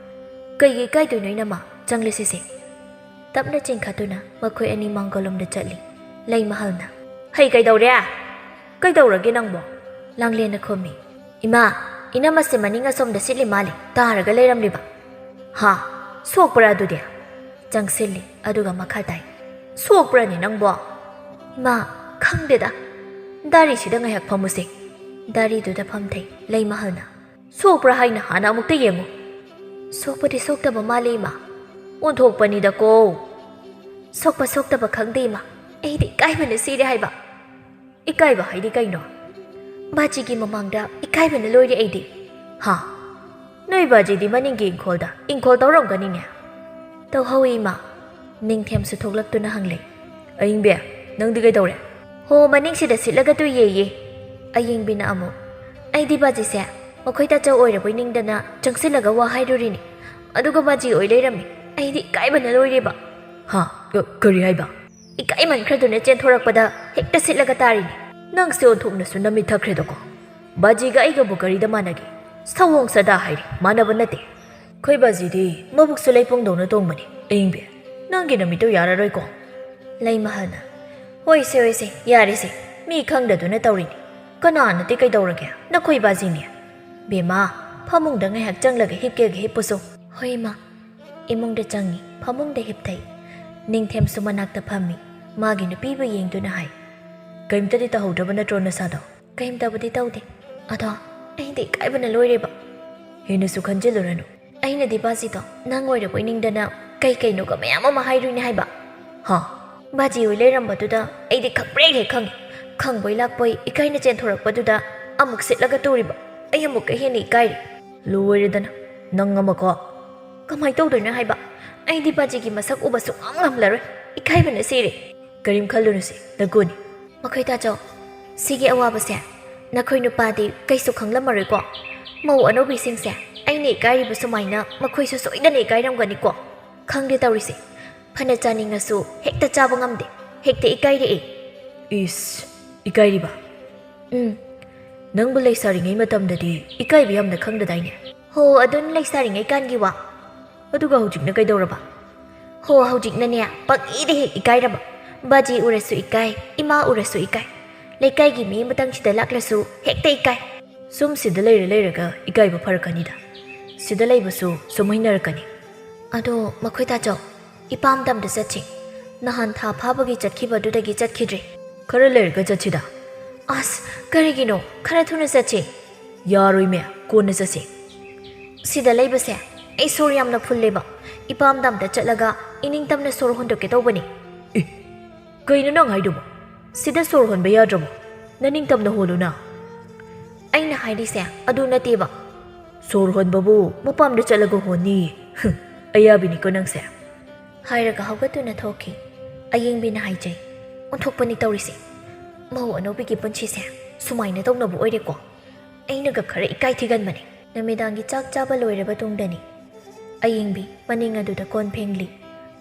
"ꯀꯩꯒꯤ ꯏꯀꯥꯏꯗꯣꯏꯅꯣ, ꯏꯅꯝꯃ? ꯆꯪꯂꯁꯤꯁꯦ꯫" ꯇꯞꯅ ꯆꯤꯡꯈꯠꯇꯨꯅ ꯃꯈꯣꯏ ꯑꯅꯤ ꯃꯥꯡꯒꯣꯜꯂꯣꯝꯗ ꯆꯠꯂꯤ꯫ ꯂꯩꯃꯍꯜꯅ, "ꯍꯩ, ꯀꯩꯗꯧꯔꯦ? ꯀꯩꯗꯧꯔꯒꯦ ꯅꯪꯕꯣ?" ꯂꯥꯡꯂꯦꯟꯅ ꯈꯨꯝꯃꯤ꯫ "ꯏꯃꯥ, ꯏꯅꯝꯃꯁꯦ ꯃꯅꯤꯡ ꯑꯁꯣꯝꯗ ꯁꯤꯠꯂꯤ ꯃꯥꯜꯂꯤ, ꯇꯥꯔꯒ ꯂꯩꯔꯝꯂꯤꯕ?" "ꯍꯥ? ꯁꯣꯛꯄ꯭ꯔꯥ ꯑꯗꯨꯗꯤ?" ꯆꯪꯁꯤꯜꯂꯤ, ꯑꯗꯨꯒ ꯃꯈꯥ ꯇꯥꯏ, "ꯁꯣꯛꯄ꯭ꯔꯅꯦ ꯅꯪꯕꯣ?" "ꯏꯃꯥ, ꯈꯪꯗꯦꯗ꯫ ꯗꯥꯔꯤꯁꯤꯗ ꯉꯥꯏꯍꯥꯛ ꯐꯝꯃꯨꯁꯦ꯫" ꯗꯥꯔꯤꯗꯨꯗ ꯐꯝꯊꯩ ꯂꯩꯃꯍꯜꯅ꯫ "ꯁꯣꯛꯄ꯭ꯔꯥ ꯍꯥꯏꯅ ꯍꯥꯟꯅ ꯑꯃꯨꯛꯇ ꯌꯦꯡꯉꯨ꯫" "ꯁꯣꯛꯄꯗꯤ ꯁꯣꯛꯇꯕ ꯃꯥꯜꯂꯤ, ꯏꯃꯥ꯫" "ꯑꯣꯟꯊꯣꯛꯄꯅꯤꯗꯀꯣ꯫" "ꯁꯣꯛꯄ ꯁꯣꯛꯇꯕ ꯈꯪꯗꯦ, ꯏꯃꯥ꯫ ꯑꯩꯗꯤ ꯏꯀꯥꯏꯕꯅ ꯁꯤꯔꯦ ꯍꯥꯏꯕ꯫" "ꯏꯀꯥꯏꯕ ꯍꯥꯏꯗꯤ ꯀꯩꯅꯣ?" "ꯕꯥꯖꯤꯒꯤ ꯃꯃꯥꯡꯗ ꯏꯀꯥꯏꯕꯅ ꯂꯣꯏꯔꯦ ꯑꯩꯗꯤ꯫" "ꯍꯥ? ꯅꯣꯏ ꯕꯥꯖꯤꯗꯤ ꯃꯅꯤꯡꯒꯤ ꯏꯪꯈꯣꯜꯗ ꯏꯪꯈꯣꯜ ꯇꯧꯔꯝꯒꯅꯤꯅꯦ?" "ꯇꯧꯍꯧꯏ, ꯏꯃꯥ꯫" ꯅꯤꯡꯊꯦꯝꯁꯨ ꯊꯣꯛꯂꯛꯇꯨꯅ ꯍꯪꯂꯦ꯫ "ꯑꯌꯤꯡꯕꯤ, ꯅꯪꯗꯤ ꯀꯩꯗꯧꯔꯦ?" "ꯍꯣ, ꯃꯅꯤꯡꯁꯤꯗ ꯁꯤꯠꯂꯒ ꯇꯨꯏꯌꯦꯌꯦ꯫" ꯑꯌꯤꯡꯕꯤꯅ ꯑꯃꯨꯛ, "ꯑꯩꯗꯤ ꯕꯥꯖꯤꯁꯦ ꯃꯈꯣꯏ ꯇꯥꯆꯧ ꯑꯣꯏꯔꯕꯣꯏ ꯅꯤꯡꯗꯅ ꯆꯪꯁꯤꯜꯂꯒ ꯋꯥ ꯍꯥꯏꯔꯨꯔꯤꯅꯤ꯫ ꯑꯗꯨꯒ ꯕꯥꯖꯤ ꯑꯣꯏ ꯂꯩꯔꯝꯃꯤ꯫ ꯑꯩꯗꯤ ꯏꯀꯥꯏꯕꯅ ꯂꯣꯏꯔꯦꯕ꯫" "ꯍꯥ? ꯀ-, ꯀꯔꯤ ꯍꯥꯏꯕ?" "ꯏꯀꯥꯏꯃꯟꯈ꯭ꯔꯗꯨꯅ ꯆꯦꯟꯊꯣꯔꯛꯄꯗ ꯍꯦꯛꯇ ꯁꯤꯠꯂꯒ ꯇꯥꯔꯤꯅꯤ꯫" "ꯅꯪꯁꯦ ꯑꯣꯟꯊꯣꯛꯅꯁꯨ ꯅꯃꯤꯠ ꯊꯛꯈ꯭ꯔꯦꯗꯀꯣ꯫ ꯕꯥꯖꯤꯒ ꯑꯩꯒꯕꯨ ꯀꯔꯤꯗ ꯃꯥꯟꯅꯒꯦ? ꯁꯑꯣꯡ ꯁꯥꯗꯥ ꯍꯥꯏꯔꯦ, ꯃꯥꯟꯅꯕ ꯅꯠꯇꯦ꯫ ꯑꯩꯈꯣꯏ ꯕꯥꯖꯤꯗꯤ ꯃꯕꯨꯛꯁꯨ ꯂꯩꯄꯨꯡꯗꯧꯅ ꯇꯣꯡꯕꯅꯤ꯫ ꯑꯌꯤꯡꯕꯤ, ꯅꯪꯒꯤ ꯅꯃꯤꯠꯇꯨ ꯌꯥꯔꯔꯣꯏꯀꯣ꯫" ꯂꯩꯃꯍꯜꯅ, "ꯍꯣꯏꯁꯦ, ꯍꯣꯏꯁꯦ, ꯌꯥꯔꯦꯁꯦ꯫ ꯃꯤ ꯈꯪꯗꯗꯨꯅ ꯇꯧꯔꯤꯅꯤ꯫ ꯀꯅꯥꯅꯗꯤ ꯀꯩꯗꯧꯔꯒꯦ? ꯅꯈꯣꯏ ꯕꯥꯖꯤꯅꯤ꯫ ꯕꯦꯝꯃ, ꯐꯃꯨꯡꯗ ꯉꯥꯏꯍꯥꯛ ꯆꯪꯂꯒ ꯍꯤꯞꯀꯦꯒ ꯍꯤꯞꯄꯨꯁꯣ꯫" "ꯍꯣꯏ, ꯏꯃꯥ꯫" ꯏꯃꯨꯡꯗ ꯆꯪꯉꯤ, ꯐꯃꯨꯡꯗ ꯍꯤꯞꯊꯩ꯫ ꯅꯤꯡꯊꯦꯝꯁꯨ ꯃꯅꯥꯛꯇ ꯐꯝꯃꯤ꯫ ꯃꯥꯒꯤ ꯅꯨꯄꯤꯕꯨ ꯌꯦꯡꯗꯨꯅ ꯍꯥꯏ, "ꯀꯔꯤꯝꯇꯗꯤ ꯇꯧꯍꯧꯗ꯭ꯔꯕ ꯅꯠꯇ꯭ꯔꯣ ꯅꯁꯥꯗꯣ?" "ꯀꯔꯤꯝꯇꯕꯨꯗꯤ ꯇꯧꯗꯦ꯫ ꯑꯗꯣ ꯑꯩꯗꯤ ꯏꯀꯥꯏꯕꯅ ꯂꯣꯏꯔꯦꯕ꯫" "ꯍꯦꯟꯅꯁꯨ ꯈꯟꯖꯤꯜꯂꯨꯔꯅꯨ꯫" "ꯑꯩꯅꯗꯤ ꯕꯥꯖꯤꯗꯣ ꯅꯪ ꯑꯣꯏꯔꯕꯣꯏ ꯅꯤꯡꯗꯅ ꯀꯩ ꯀꯩꯅꯣꯒ ꯃꯌꯥꯝ ꯑꯃ ꯍꯥꯏꯔꯨꯏꯅꯦ ꯍꯥꯏꯕ꯫" "ꯍꯥ?" "ꯕꯥꯖꯤ ꯑꯣꯏ ꯂꯩꯔꯝꯕꯗꯨꯗ ꯑꯩꯗꯤ ꯈꯪꯄ꯭ꯔꯦꯛ ꯍꯦꯛ ꯈꯪꯉꯤ꯫ ꯈꯪꯕꯣꯏ ꯂꯥꯛꯄꯣꯏ ꯏꯀꯥꯏꯅ ꯆꯦꯟꯊꯣꯔꯛꯄꯗꯨꯗ ꯑꯃꯨꯛ ꯁꯤꯠꯂꯒ ꯇꯨꯔꯤꯕ꯫ ꯑꯩ ꯑꯃꯨꯛꯀ ꯍꯦꯟꯅ ꯏꯀꯥꯏꯔꯦ꯫" "ꯂꯣꯏꯔꯦꯗꯅ, ꯅꯪ ꯑꯃꯀꯣ꯫" "ꯀꯃꯥꯏ ꯇꯧꯗꯣꯏꯅꯣ ꯍꯥꯏꯕ? ꯑꯩꯗꯤ ꯕꯥꯖꯤꯒꯤ ꯃꯁꯛ ꯎꯕ ꯁꯨꯡꯉꯝ ꯉꯝꯂꯔꯣꯏ꯫ ꯏꯀꯥꯏꯕꯅ ꯁꯤꯔꯦ꯫" "ꯀꯔꯤꯝ ꯈꯜꯂꯨꯅꯨꯁꯦ, ꯅꯒꯨꯅꯤ꯫" "ꯃꯈꯣꯏ ꯇꯥꯆꯧ, ꯁꯤꯒꯤ ꯑꯋꯥꯕꯁꯦ ꯅꯈꯣꯏ ꯅꯨꯄꯥꯗꯤ ꯀꯩꯁꯨ ꯈꯪꯂꯝꯃꯔꯣꯏꯀꯣ? ꯃꯧ ꯑꯅꯧꯕꯤꯁꯤꯡꯁꯦ ꯑꯩꯅ ꯏꯀꯥꯏꯔꯤꯕ ꯁꯨꯃꯥꯏꯅ ꯃꯈꯣꯏꯁꯨ ꯁꯣꯏꯗꯅ ꯏꯀꯥꯏꯔꯝꯒꯅꯤꯀꯣ? ꯈꯪꯗꯦ ꯇꯧꯔꯤꯁꯦ꯫ ꯐꯅ ꯆꯥꯅꯤꯡꯉꯁꯨ ꯍꯦꯛꯇ ꯆꯥꯕ ꯉꯝꯗꯦ, ꯍꯦꯛꯇ ꯏꯀꯥꯏꯔꯛꯑꯦ꯫" "ꯏꯁ, ꯏꯀꯥꯏꯔꯤꯕ?" "ꯎꯝ꯫" "ꯅꯪꯕꯨ ꯂꯩꯁꯥꯔꯤꯉꯩ ꯃꯇꯝꯗꯗꯤ ꯏꯀꯥꯏꯕ ꯌꯥꯝꯅ ꯈꯪꯗꯗꯥꯏꯅꯦ?" "ꯍꯣ, ꯑꯗꯨꯅ ꯂꯩꯁꯥꯔꯤꯉꯩ ꯀꯥꯟꯒꯤ ꯋꯥ꯫" "ꯑꯗꯨꯒ ꯍꯧꯖꯤꯛꯅ ꯀꯩꯗꯧꯔꯕ?" "ꯍꯣ, ꯍꯧꯖꯤꯛꯅꯅꯦ, ꯄꯪꯏꯗ ꯍꯦꯛ ꯏꯀꯥꯏꯔꯕ꯫ ꯕꯥꯖꯤ ꯎꯔꯁꯨ ꯏꯀꯥꯏ, ꯏꯃꯥ ꯎꯔꯁꯨ ꯏꯀꯥꯏ꯫ ꯂꯩꯀꯥꯏꯒꯤ ꯃꯤ ꯑꯃꯇꯪ ꯁꯤꯗ ꯂꯥꯛꯂꯁꯨ ꯍꯦꯛꯇ ꯏꯀꯥꯏ꯫" ꯁꯨꯝ ꯁꯤꯗ ꯂꯩꯔ ꯂꯩꯔꯒ ꯏꯀꯥꯏꯕ ꯐꯔꯛꯀꯅꯤꯗ꯫ ꯁꯤꯗ ꯂꯩꯕꯁꯨ ꯁꯨꯝ ꯍꯩꯅꯔꯛꯀꯅꯤ꯫ ꯑꯗꯣ ꯃꯈꯣꯏ ꯇꯥꯆꯧ, ꯏꯄꯥꯝ ꯗꯥꯝꯗ ꯆꯠꯁꯤ꯫ ꯅꯍꯥꯟ ꯊꯥ ꯐꯥꯕꯒꯤ ꯆꯠꯈꯤꯕ ꯑꯗꯨꯗꯒꯤ ꯆꯠꯈꯤꯗ꯭ꯔꯤ꯫ ꯈꯔ ꯂꯩꯔꯒ ꯆꯠꯁꯤꯗ꯫ ꯑꯁ, ꯀꯔꯤꯒꯤꯅꯣ? ꯈꯔ ꯊꯨꯅ ꯆꯠꯁꯤ꯫ ꯌꯥꯔꯣꯏꯃꯦ, ꯀꯣꯟꯅ ꯆꯠꯁꯤ꯫ ꯁꯤꯗ ꯂꯩꯕꯁꯦ ꯑꯩ ꯁꯣꯔ ꯌꯥꯝꯅ ꯐꯨꯜꯂꯦꯕ꯫ ꯏꯄꯥꯝ ꯗꯥꯝꯗ ꯆꯠꯂꯒ ꯏꯅꯤꯡꯇꯝꯅ ꯁꯣꯔ ꯍꯣꯟꯗꯣꯛꯀꯦ ꯇꯧꯕꯅꯤ꯫ ꯑꯦ, ꯀꯩꯅꯣ ꯅꯪ ꯍꯥꯏꯗꯨꯕꯣ? ꯁꯤꯗ ꯁꯣꯔ ꯍꯣꯟꯕ ꯌꯥꯗ꯭ꯔꯕꯣ? ꯅꯅꯤꯡꯇꯝꯅ ꯍꯣꯜꯂꯨꯅ꯫ ꯑꯩꯅ ꯍꯥꯏꯔꯤꯁꯦ ꯑꯗꯨ ꯅꯠꯇꯦꯕ꯫ ꯁꯣꯔ ꯍꯣꯟꯕꯕꯨ ꯃꯄꯥꯝꯗ ꯆꯠꯂꯒ ꯍꯣꯟꯅꯤꯌꯦ꯫ ꯍꯨꯝ, ꯑꯌꯥꯕꯤꯅꯤꯀꯣ ꯅꯪꯁꯦ꯫ ꯍꯥꯏꯔꯒ ꯍꯧꯒꯠꯇꯨꯅ ꯊꯣꯛꯈꯤ꯫ ꯑꯌꯦꯡꯕꯤꯅ ꯍꯥꯏꯖꯩ, "ꯑꯣꯟꯊꯣꯛꯄꯅꯤ ꯇꯧꯔꯤꯁꯦ꯫ ꯃꯧ ꯑꯅꯧꯕꯤꯒꯤ ꯄꯨꯟꯁꯤꯁꯦ ꯁꯨꯃꯥꯏꯅ ꯇꯧꯅꯕ ꯑꯣꯏꯔꯦꯀꯣ꯫ ꯑꯩꯅꯒ ꯈꯔ ꯏꯀꯥꯏ ꯊꯤꯒꯟꯕꯅꯦ꯫" ꯅꯨꯃꯤꯗꯥꯡꯒꯤ ꯆꯥꯛ ꯆꯥꯕ ꯂꯣꯏꯔꯕ ꯇꯨꯡꯗꯅꯤ꯫ ꯑꯌꯦꯡꯕꯤ ꯃꯅꯤꯡ ꯑꯗꯨꯗ ꯀꯣꯟ ꯐꯦꯡꯂꯤ꯫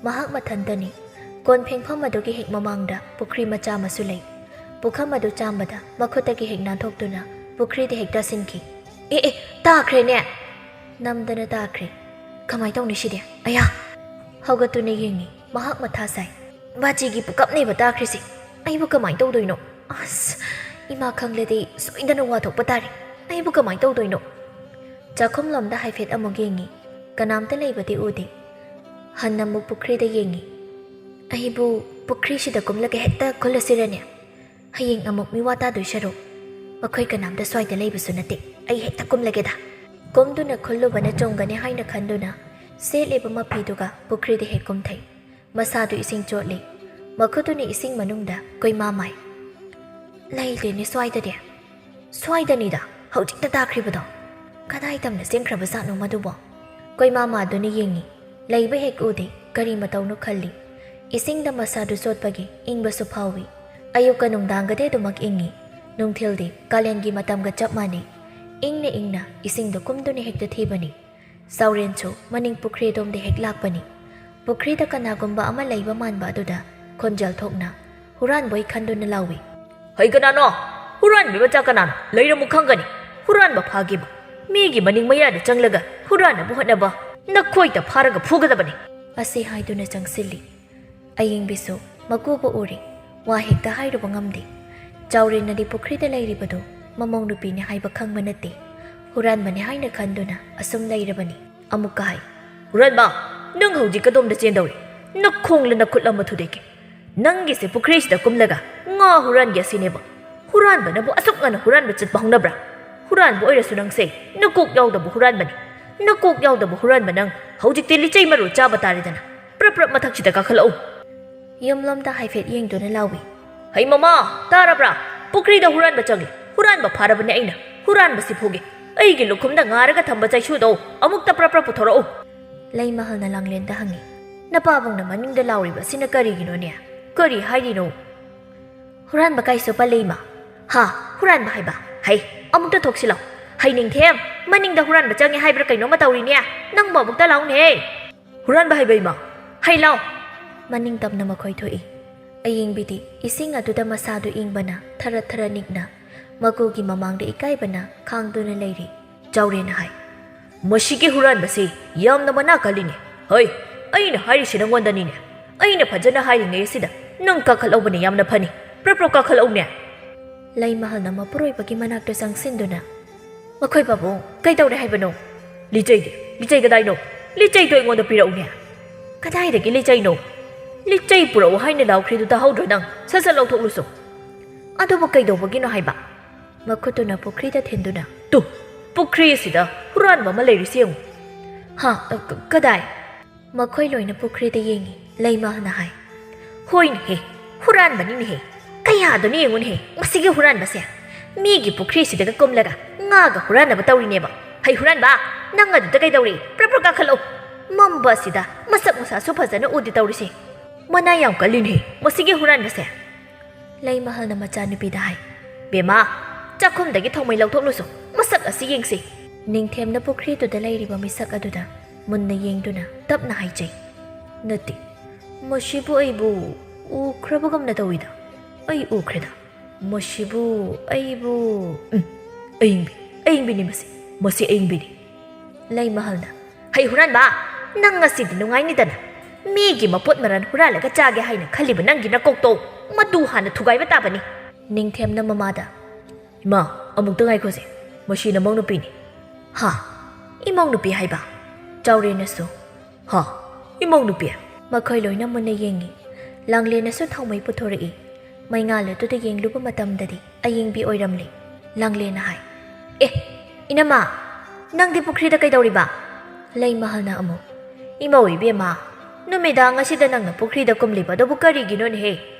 ꯃꯍꯥꯛ ꯃꯊꯟꯇꯅꯤ꯫ ꯀꯣꯟ ꯐꯦꯡꯐꯝ ꯑꯗꯨꯒꯤ ꯍꯦꯛ ꯃꯃꯥꯡꯗ ꯄꯨꯈ꯭ꯔꯤ ꯃꯆꯥ ꯑꯃꯁꯨ ꯂꯩ꯫ ꯄꯨꯈꯝ ꯑꯗꯨ ꯆꯥꯝꯕꯗ ꯃꯈꯨꯠꯇꯒꯤ ꯍꯦꯛ ꯅꯥꯟꯊꯣꯛꯇꯨꯅ ꯄꯨꯈ꯭ꯔꯤꯗ ꯍꯦꯛ ꯇꯥꯁꯤꯟꯈꯤ꯫ "ꯑꯦ, ꯑꯦ, ꯇꯥꯈ꯭ꯔꯦꯅꯦ!" ꯅꯝꯗꯅ ꯇꯥꯈ꯭ꯔꯦ꯫ "ꯀꯃꯥꯏ ꯇꯧꯅꯤ ꯁꯤꯗꯤ? ꯑꯌꯥ!" ꯍꯧꯒꯠꯇꯨꯅ ꯌꯦꯡꯉꯤ꯫ ꯃꯍꯥꯛ ꯃꯊꯥ ꯁꯥꯏ꯫ ꯕꯥꯖꯤꯒꯤ ꯄꯨꯀꯞꯅꯦꯕ ꯇꯥꯈ꯭ꯔꯤꯁꯦ꯫ ꯑꯩꯕꯨ ꯀꯃꯥꯏ ꯇꯧꯗꯣꯏꯅꯣ? ꯑꯁ, ꯏꯃꯥ ꯈꯪꯂꯗꯤ ꯁꯣꯏꯗꯅ ꯋꯥ ꯊꯣꯛꯄ ꯇꯥꯔꯦ꯫ ꯑꯩꯕꯨ ꯀꯃꯥꯏ ꯇꯧꯗꯣꯏꯅꯣ? ꯆꯥꯛꯈꯨꯝꯂꯣꯝꯗ ꯍꯥꯏꯐꯦꯠ ꯑꯃꯨꯛ ꯌꯦꯡꯉꯤ꯫ ꯀꯅꯥꯝꯇ ꯂꯩꯕꯗꯤ ꯎꯗꯦ꯫ ꯍꯟꯅ ꯑꯃꯨꯛ ꯄꯨꯈ꯭ꯔꯤꯗ ꯌꯦꯡꯉꯤ꯫ "ꯑꯩꯕꯨ ꯄꯨꯈ꯭ꯔꯤꯁꯤꯗ ꯀꯨꯝꯂꯒ ꯍꯦꯛꯇ ꯈꯨꯜꯂꯁꯤꯔꯅꯦ? ꯍꯌꯦꯡ ꯑꯃꯨꯛ ꯃꯤꯋꯥ ꯇꯥꯗꯣꯏ ꯁꯔꯨꯛ, ꯃꯈꯣꯏ ꯀꯅꯥꯝꯇ ꯁ꯭ꯋꯥꯏꯗ ꯂꯩꯕꯁꯨ ꯅꯠꯇꯦ꯫ ꯑꯩ ꯍꯦꯛꯇ ꯀꯨꯝꯂꯒꯦꯗ꯫" ꯀꯨꯝꯗꯨꯅ ꯈꯨꯜꯂꯨꯕꯅ ꯆꯨꯝꯒꯅꯤ ꯍꯥꯏꯅ ꯈꯟꯗꯨꯅ ꯁꯦꯠꯂꯤꯕ ꯃꯐꯤꯗꯨꯒ ꯄꯨꯈ꯭ꯔꯤꯗ ꯍꯦꯛ ꯀꯨꯝꯊꯩ꯫ ꯃꯁꯥꯗꯨ ꯏꯁꯤꯡ ꯆꯣꯠꯂꯤ꯫ ꯃꯈꯨꯠꯇꯨꯅ ꯏꯁꯤꯡ ꯃꯅꯨꯡꯗ ꯀꯣꯏꯃꯥ ꯃꯥꯏ꯫ "ꯂꯩꯇꯦꯅꯦ ꯁ꯭ꯋꯥꯏꯗꯗꯤ꯫ ꯁ꯭ꯋꯥꯏꯗꯅꯤꯗ ꯍꯧꯖꯤꯛꯇ ꯇꯥꯈ꯭ꯔꯤꯕꯗꯣ꯫ ꯀꯗꯥꯏ ꯇꯝꯅ ꯆꯦꯟꯈ꯭ꯔꯕ ꯖꯥꯠꯅꯣ ꯃꯗꯨꯕꯣ?" ꯀꯣꯏꯃꯥ ꯃꯥꯗꯨꯅ ꯌꯦꯡꯉꯤ꯫ ꯂꯩꯕ ꯍꯦꯛ ꯎꯗꯦ, ꯀꯔꯤ ꯃꯇꯧꯅꯣ ꯈꯜꯂꯤ꯫ ꯏꯁꯤꯡꯗ ꯃꯁꯥꯗꯨ ꯆꯣꯠꯄꯒꯤ ꯏꯪꯕꯁꯨ ꯐꯥꯎꯏ꯫ ꯑꯌꯨꯛꯀ ꯅꯨꯡꯗꯥꯡꯒꯗꯤ ꯑꯗꯨꯃꯛ ꯏꯪꯉꯤ꯫ ꯅꯨꯡꯊꯤꯜꯗꯤ ꯀꯥꯂꯦꯟꯒꯤ ꯃꯇꯝꯒ ꯆꯞ ꯃꯥꯟꯅꯩ꯫ ꯏꯪꯅ ꯏꯪꯅ ꯏꯁꯤꯡꯗ ꯀꯨꯝꯗꯨꯅ ꯍꯦꯛꯇ ꯊꯤꯕꯅꯤ꯫ ꯆꯥꯎꯔꯦꯟꯁꯨ ꯃꯅꯤꯡ ꯄꯨꯈ꯭ꯔꯤ ꯑꯗꯣꯝꯗ ꯍꯦꯛ ꯂꯥꯛꯄꯅꯤ꯫ ꯄꯨꯈ꯭ꯔꯤꯗ ꯀꯅꯥꯒꯨꯝꯕ ꯑꯃ ꯂꯩꯕ ꯃꯥꯟꯕ ꯑꯗꯨꯗ ꯈꯣꯟꯖꯦꯜ ꯊꯣꯛꯅ, ꯍꯨꯔꯥꯟꯕꯣꯏ ꯈꯟꯗꯨꯅ ꯂꯥꯎꯏ꯫ "ꯍꯩ ꯀꯅꯥꯅꯣ? ꯍꯨꯔꯥꯟꯕꯤ ꯃꯆꯥ ꯀꯅꯥꯅꯣ? ꯂꯩꯔꯝꯃꯨ ꯈꯪꯒꯅꯤ꯫ ꯍꯨꯔꯥꯟꯕ ꯐꯥꯒꯦꯕ꯫ ꯃꯤꯒꯤ ꯃꯅꯤꯡ ꯃꯌꯥꯗ ꯆꯪꯂꯒ ꯍꯨꯔꯥꯟꯅꯕ ꯍꯣꯠꯅꯕ꯫ ꯅꯈꯣꯏꯗ ꯐꯥꯔꯒ ꯐꯨꯒꯗꯕꯅꯤ꯫" ꯑꯁꯤ ꯍꯥꯏꯗꯨꯅ ꯆꯪꯁꯤꯜꯂꯤ꯫ ꯑꯌꯦꯡꯕꯤꯁꯨ ꯃꯀꯨꯕ ꯎꯔꯦ꯫ ꯋꯥ ꯍꯦꯛꯇ ꯍꯥꯏꯔꯨꯕ ꯉꯝꯗꯦ꯫ ꯆꯥꯎꯔꯦꯟꯅꯗꯤ ꯄꯨꯈ꯭ꯔꯤꯗ ꯂꯩꯔꯤꯕꯗꯨ ꯃꯃꯧ ꯅꯨꯄꯤꯅꯤ ꯍꯥꯏꯕ ꯈꯪꯕ ꯅꯠꯇꯦ꯫ ꯍꯨꯔꯥꯟꯕꯅꯤ ꯍꯥꯏꯅ ꯈꯟꯗꯨꯅ ꯑꯁꯨꯝ ꯂꯩꯔꯕꯅꯤ꯫ ꯑꯃꯨꯛꯀ ꯍꯥꯏ, "ꯍꯨꯔꯥꯟꯕ, ꯅꯪ ꯍꯧꯖꯤꯛ ꯀꯗꯣꯝꯗ ꯆꯦꯟꯗꯧꯔꯤ? ꯅꯈꯣꯡꯂ ꯅꯈꯨꯠ ꯑꯃ ꯊꯨꯗꯦꯛꯀꯦ꯫ ꯅꯪꯒꯤꯁꯦ ꯄꯨꯈ꯭ꯔꯤꯁꯤꯗ ꯀꯨꯝꯂꯒ ꯉꯥ ꯍꯨꯔꯥꯟꯒꯦ ꯑꯁꯤꯅꯦꯕ꯫ ꯍꯨꯔꯥꯟꯕꯅꯕꯨ ꯑꯁꯨꯛ ꯉꯟꯅ ꯍꯨꯔꯥꯟꯕ ꯆꯠꯄ ꯍꯧꯅꯕ꯭ꯔꯥ? ꯍꯨꯔꯥꯟꯕ ꯑꯣꯏꯔꯁꯨ ꯅꯪꯁꯦ ꯅꯀꯣꯛ ꯌꯥꯎꯗꯕ ꯍꯨꯔꯥꯟꯕꯅꯤ꯫ ꯅꯀꯣꯛ ꯌꯥꯎꯗꯕ ꯍꯨꯔꯥꯟꯕ ꯅꯪ ꯍꯧꯖꯤꯛꯇꯤ ꯂꯤꯆꯩ ꯃꯔꯨ ꯆꯥꯕ ꯇꯥꯔꯦꯗꯅ꯫ ꯄ꯭ꯔꯞ ꯄ꯭ꯔꯞ ꯃꯊꯛꯁꯤꯗ ꯀꯥꯈꯠꯂꯛꯎ꯫" ꯌꯨꯝꯂꯣꯝꯗ ꯍꯥꯏꯐꯦꯠ ꯌꯦꯡꯗꯨꯅ ꯂꯥꯎꯏ, "ꯍꯩ ꯃꯃꯥ, ꯇꯥꯔꯕ꯭ꯔꯥ? ꯄꯨꯈ꯭ꯔꯤꯗ ꯍꯨꯔꯥꯟꯕ ꯆꯪꯂꯤ꯫ ꯍꯨꯔꯥꯟꯕ ꯐꯥꯔꯕꯅꯦ ꯑꯩꯅ꯫ ꯍꯨꯔꯥꯟꯕꯁꯤ ꯐꯨꯒꯦ꯫ ꯑꯩꯒꯤ ꯂꯨꯈꯨꯝꯗ ꯉꯥꯔꯒ ꯊꯝꯕ ꯆꯩꯁꯨꯗꯣ ꯑꯃꯨꯛꯇ ꯄ꯭ꯔꯞ ꯄ꯭ꯔꯞ ꯄꯨꯊꯣꯔꯛꯎ꯫" ꯂꯩꯃꯍꯜꯅ ꯂꯥꯡꯂꯦꯟꯗ ꯍꯪꯉꯤ, "ꯅꯄꯥꯕꯨꯡꯅ ꯃꯅꯤꯡꯗ ꯂꯥꯎꯔꯤꯕ ꯑꯁꯤꯅ ꯀꯔꯤꯒꯤꯅꯣꯅꯦ? ꯀꯔꯤ ꯍꯥꯏꯔꯤꯅꯣ?" "ꯍꯨꯔꯥꯟꯕ ꯀꯥꯏꯁꯨ ꯄꯜꯂꯦ, ꯏꯃꯥ꯫" "ꯍꯥ? ꯍꯨꯔꯥꯟꯕ ꯍꯥꯏꯕ? ꯍꯩ, ꯑꯃꯨꯛꯇ ꯊꯣꯛꯁꯤꯜꯂꯣ꯫ ꯍꯩ ꯅꯤꯡꯊꯦꯝ, ꯃꯅꯤꯡꯗ ꯍꯨꯔꯥꯟꯕ ꯆꯪꯉꯦ ꯍꯥꯏꯕ꯭ꯔꯥ ꯀꯩꯅꯣꯝꯃ ꯇꯧꯔꯤꯅꯦ꯫ ꯅꯪꯕꯨ ꯑꯃꯨꯛꯇ ꯂꯥꯎꯅꯦ꯫" "ꯍꯨꯔꯥꯟꯕ ꯍꯥꯏꯕ, ꯏꯃꯥ?" "ꯍꯩ ꯂꯥꯎ!" ꯃꯅꯤꯡ ꯇꯝꯅ ꯃꯈꯣꯏ ꯊꯣꯛꯏ꯫ ꯑꯌꯤꯡꯕꯤꯗꯤ ꯏꯁꯤꯡ ꯑꯗꯨꯗ ꯃꯁꯥꯗꯨ ꯏꯪꯕꯅ ꯊꯔ ꯊꯔ ꯅꯤꯛꯅ ꯃꯀꯨꯒꯤ ꯃꯃꯥꯡꯗ ꯏꯀꯥꯏꯕꯅ ꯈꯥꯡꯗꯨꯅ ꯂꯩꯔꯤ꯫ ꯆꯥꯎꯔꯦꯟꯅ ꯍꯥꯏ, "ꯃꯁꯤꯒꯤ ꯍꯨꯔꯥꯟꯕꯁꯤ ꯌꯥꯝꯅ ꯃꯅꯥ ꯀꯜꯂꯤꯅꯦ꯫ ꯍꯩ, ꯑꯩꯅ ꯍꯥꯏꯔꯤꯁꯤ ꯅꯪꯉꯣꯟꯗꯅꯤꯅꯦ꯫ ꯑꯩꯅ ꯐꯖꯅ ꯍꯥꯏꯔꯤꯉꯩ ꯑꯁꯤꯗ ꯅꯪ ꯀꯥꯈꯠꯍꯧꯕꯅ ꯌꯥꯝꯅ ꯐꯅꯤ꯫ ꯄ꯭ꯔꯞ ꯄ꯭ꯔꯞ ꯀꯥꯈꯠꯂꯛꯎꯅꯦ꯫" ꯂꯩꯃꯍꯜꯅ ꯃꯄꯨꯔꯣꯏꯕꯒꯤ ꯃꯅꯥꯛꯇ ꯆꯪꯁꯤꯟꯗꯨꯅ, "ꯃꯈꯣꯏ ꯄꯥꯕꯨꯡ, ꯀꯩꯗꯧꯔꯦ ꯍꯥꯏꯕꯅꯣ?" "ꯂꯤꯆꯩꯗꯤ? ꯂꯤꯆꯩ ꯀꯗꯥꯏꯅꯣ? ꯂꯤꯆꯩꯗꯣ ꯑꯩꯉꯣꯟꯗ ꯄꯤꯔꯛꯎꯅꯦ꯫" "ꯀꯗꯥꯏꯗꯒꯤ ꯂꯤꯆꯩꯅꯣ? ꯂꯤꯆꯩ ꯄꯨꯔꯛꯎ ꯍꯥꯏꯅ ꯂꯥꯎꯈ꯭ꯔꯤꯗꯨ ꯇꯥꯍꯧꯗ꯭ꯔꯣ ꯅꯪ? ꯁꯠ ꯁꯠ ꯂꯧꯊꯣꯛꯂꯨꯁꯨ꯫" "ꯑꯗꯨꯕꯨ ꯀꯩꯗꯧꯕꯒꯤꯅꯣ ꯍꯥꯏꯕ?" ꯃꯈꯨꯠꯇꯨꯅ ꯄꯨꯈ꯭ꯔꯤꯗ ꯊꯤꯟꯗꯨꯅ, "ꯇꯨ, ꯄꯨꯈ꯭ꯔꯤ ꯑꯁꯤꯗ ꯍꯨꯔꯥꯟꯕ ꯑꯃ ꯂꯩꯔꯤꯁꯤ ꯌꯦꯡꯉꯨ꯫" "ꯍꯥ? ꯑ, ꯀ-, ꯀꯗꯥꯏ?" ꯃꯈꯣꯏ ꯂꯣꯏꯅ ꯄꯨꯈ꯭ꯔꯤꯗ ꯌꯦꯡꯉꯤ꯫ ꯂꯩꯃꯍꯜꯅ ꯍꯥꯏ, "ꯍꯣꯏꯅꯦꯍꯦ, ꯍꯨꯔꯥꯟꯕꯅꯤꯅꯦꯍꯦ꯫ ꯀꯌꯥꯗꯨꯅ ꯌꯦꯡꯉꯨꯅꯦꯍꯦ, ꯃꯁꯤꯒꯤ ꯍꯨꯔꯥꯟꯕꯁꯦ꯫ ꯃꯤꯒꯤ ꯄꯨꯈ꯭ꯔꯤꯁꯤꯗꯒ ꯀꯨꯝꯂꯒ ꯉꯥꯒ ꯍꯨꯔꯥꯟꯅꯕ ꯇꯧꯔꯤꯅꯦꯕ꯫ ꯍꯩ ꯍꯨꯔꯥꯟꯕ, ꯅꯪ ꯑꯗꯨꯗ ꯀꯩꯗꯧꯔꯤ? ꯄ꯭ꯔꯞ ꯄ꯭ꯔꯞ ꯀꯥꯈꯠꯂꯛꯎ꯫ ꯃꯝꯕ ꯑꯁꯤꯗ ꯃꯁꯛ ꯃꯁꯥꯁꯨ ꯐꯖꯅ ꯎꯗꯦ ꯇꯧꯔꯤꯁꯦ꯫ ꯃꯅꯥ ꯌꯥꯝ ꯀꯜꯂꯤꯅꯦꯍꯦ, ꯃꯁꯤꯒꯤ ꯍꯨꯔꯥꯟꯕꯁꯦ꯫" ꯂꯩꯃꯍꯜꯅ ꯃꯆꯥꯅꯨꯄꯤꯗ ꯍꯥꯏ, "ꯕꯦꯝꯃ, ꯆꯥꯛꯈꯨꯝꯗꯒꯤ ꯊꯥꯎꯃꯩ ꯂꯧꯊꯣꯛꯂꯨꯁꯨ, ꯃꯁꯛ ꯑꯁꯤ ꯌꯦꯡꯁꯤ꯫" ꯅꯤꯡꯊꯦꯝꯅ ꯄꯨꯈ꯭ꯔꯤꯗꯨꯗ ꯂꯩꯔꯤꯕ ꯃꯤꯁꯛ ꯑꯗꯨꯗ ꯃꯨꯟꯅ ꯌꯦꯡꯗꯨꯅ ꯇꯞꯅ ꯍꯥꯏꯖꯩ, "ꯅꯠꯇꯦ, ꯃꯁꯤꯕꯨ ꯑꯩꯕꯨ ꯎꯈ꯭ꯔꯕꯒꯨꯝꯅ ꯇꯧꯏꯗ꯫ ꯑꯩ ꯎꯈ꯭ꯔꯦꯗ꯫ ꯃꯁꯤꯕꯨ ꯑꯩꯕꯨ, ꯎꯝ, ꯑꯏꯪꯕꯤ, ꯑꯏꯪꯕꯤꯅꯤ ꯃꯁꯤ, ꯃꯁꯤ ꯑꯏꯪꯕꯤꯅꯤ꯫" ꯂꯩꯃꯍꯜꯅ, "ꯍꯩ ꯍꯨꯔꯥꯟꯕ, ꯅꯪ ꯉꯁꯤꯗꯤ ꯅꯨꯡꯉꯥꯏꯅꯤꯗꯅ꯫ ꯃꯤꯒꯤ ꯃꯄꯣꯠ ꯃꯔꯜ ꯍꯨꯔꯥꯜꯂꯒ ꯆꯥꯒꯦ ꯍꯥꯏꯅ ꯈꯜꯂꯤꯕ ꯅꯪꯒꯤ ꯅꯀꯣꯛꯇꯣ ꯃꯗꯨ ꯍꯥꯟꯅ ꯊꯨꯒꯥꯏꯕ ꯇꯥꯕꯅꯤ꯫" ꯅꯤꯡꯊꯦꯝꯅ ꯃꯃꯥꯗ, "ꯏꯃꯥ, ꯑꯃꯨꯛꯇ ꯉꯥꯏꯈꯣꯁꯦ, ꯃꯁꯤ ꯅꯃꯧ ꯅꯨꯄꯤꯅꯤ꯫" "ꯍꯥ? ꯏꯃꯧ ꯅꯨꯄꯤ ꯍꯥꯏꯕ?" ꯆꯥꯎꯔꯦꯟꯅꯁꯨ, "ꯍꯥ? ꯏꯃꯧ ꯅꯨꯄꯤ?" ꯃꯈꯣꯏ ꯂꯣꯏꯅ ꯃꯨꯟꯅ ꯌꯦꯡꯉꯤ꯫ ꯂꯥꯡꯂꯦꯟꯅꯁꯨ ꯊꯥꯎꯃꯩ ꯄꯨꯊꯣꯔꯛꯏ꯫ ꯃꯩꯉꯥꯜ ꯑꯗꯨꯗ ꯌꯦꯡꯂꯨꯕ ꯃꯇꯝꯗꯗꯤ ꯑꯌꯤꯡꯕꯤ ꯑꯣꯏꯔꯝꯂꯦ꯫ ꯂꯥꯡꯂꯦꯟꯅ ꯍꯥꯏ, "ꯑꯦ, ꯏꯅꯝꯃ, ꯅꯪꯗꯤ ꯄꯨꯈ꯭ꯔꯤꯗ ꯀꯩꯗꯧꯔꯤꯕ?" ꯂꯩꯃꯍꯜꯅ ꯑꯃꯨꯛ, "ꯏꯃꯧ ꯏꯕꯦꯝꯃ, ꯅꯨꯃꯤꯗꯥꯡ ꯑꯁꯤꯗ ꯅꯪꯅ ꯄꯨꯈ꯭ꯔꯤꯗ ꯀꯨꯝꯂꯤꯕ ꯑꯗꯨꯕꯨ ꯀꯔꯤꯒꯤꯅꯣꯅꯦꯍꯦ?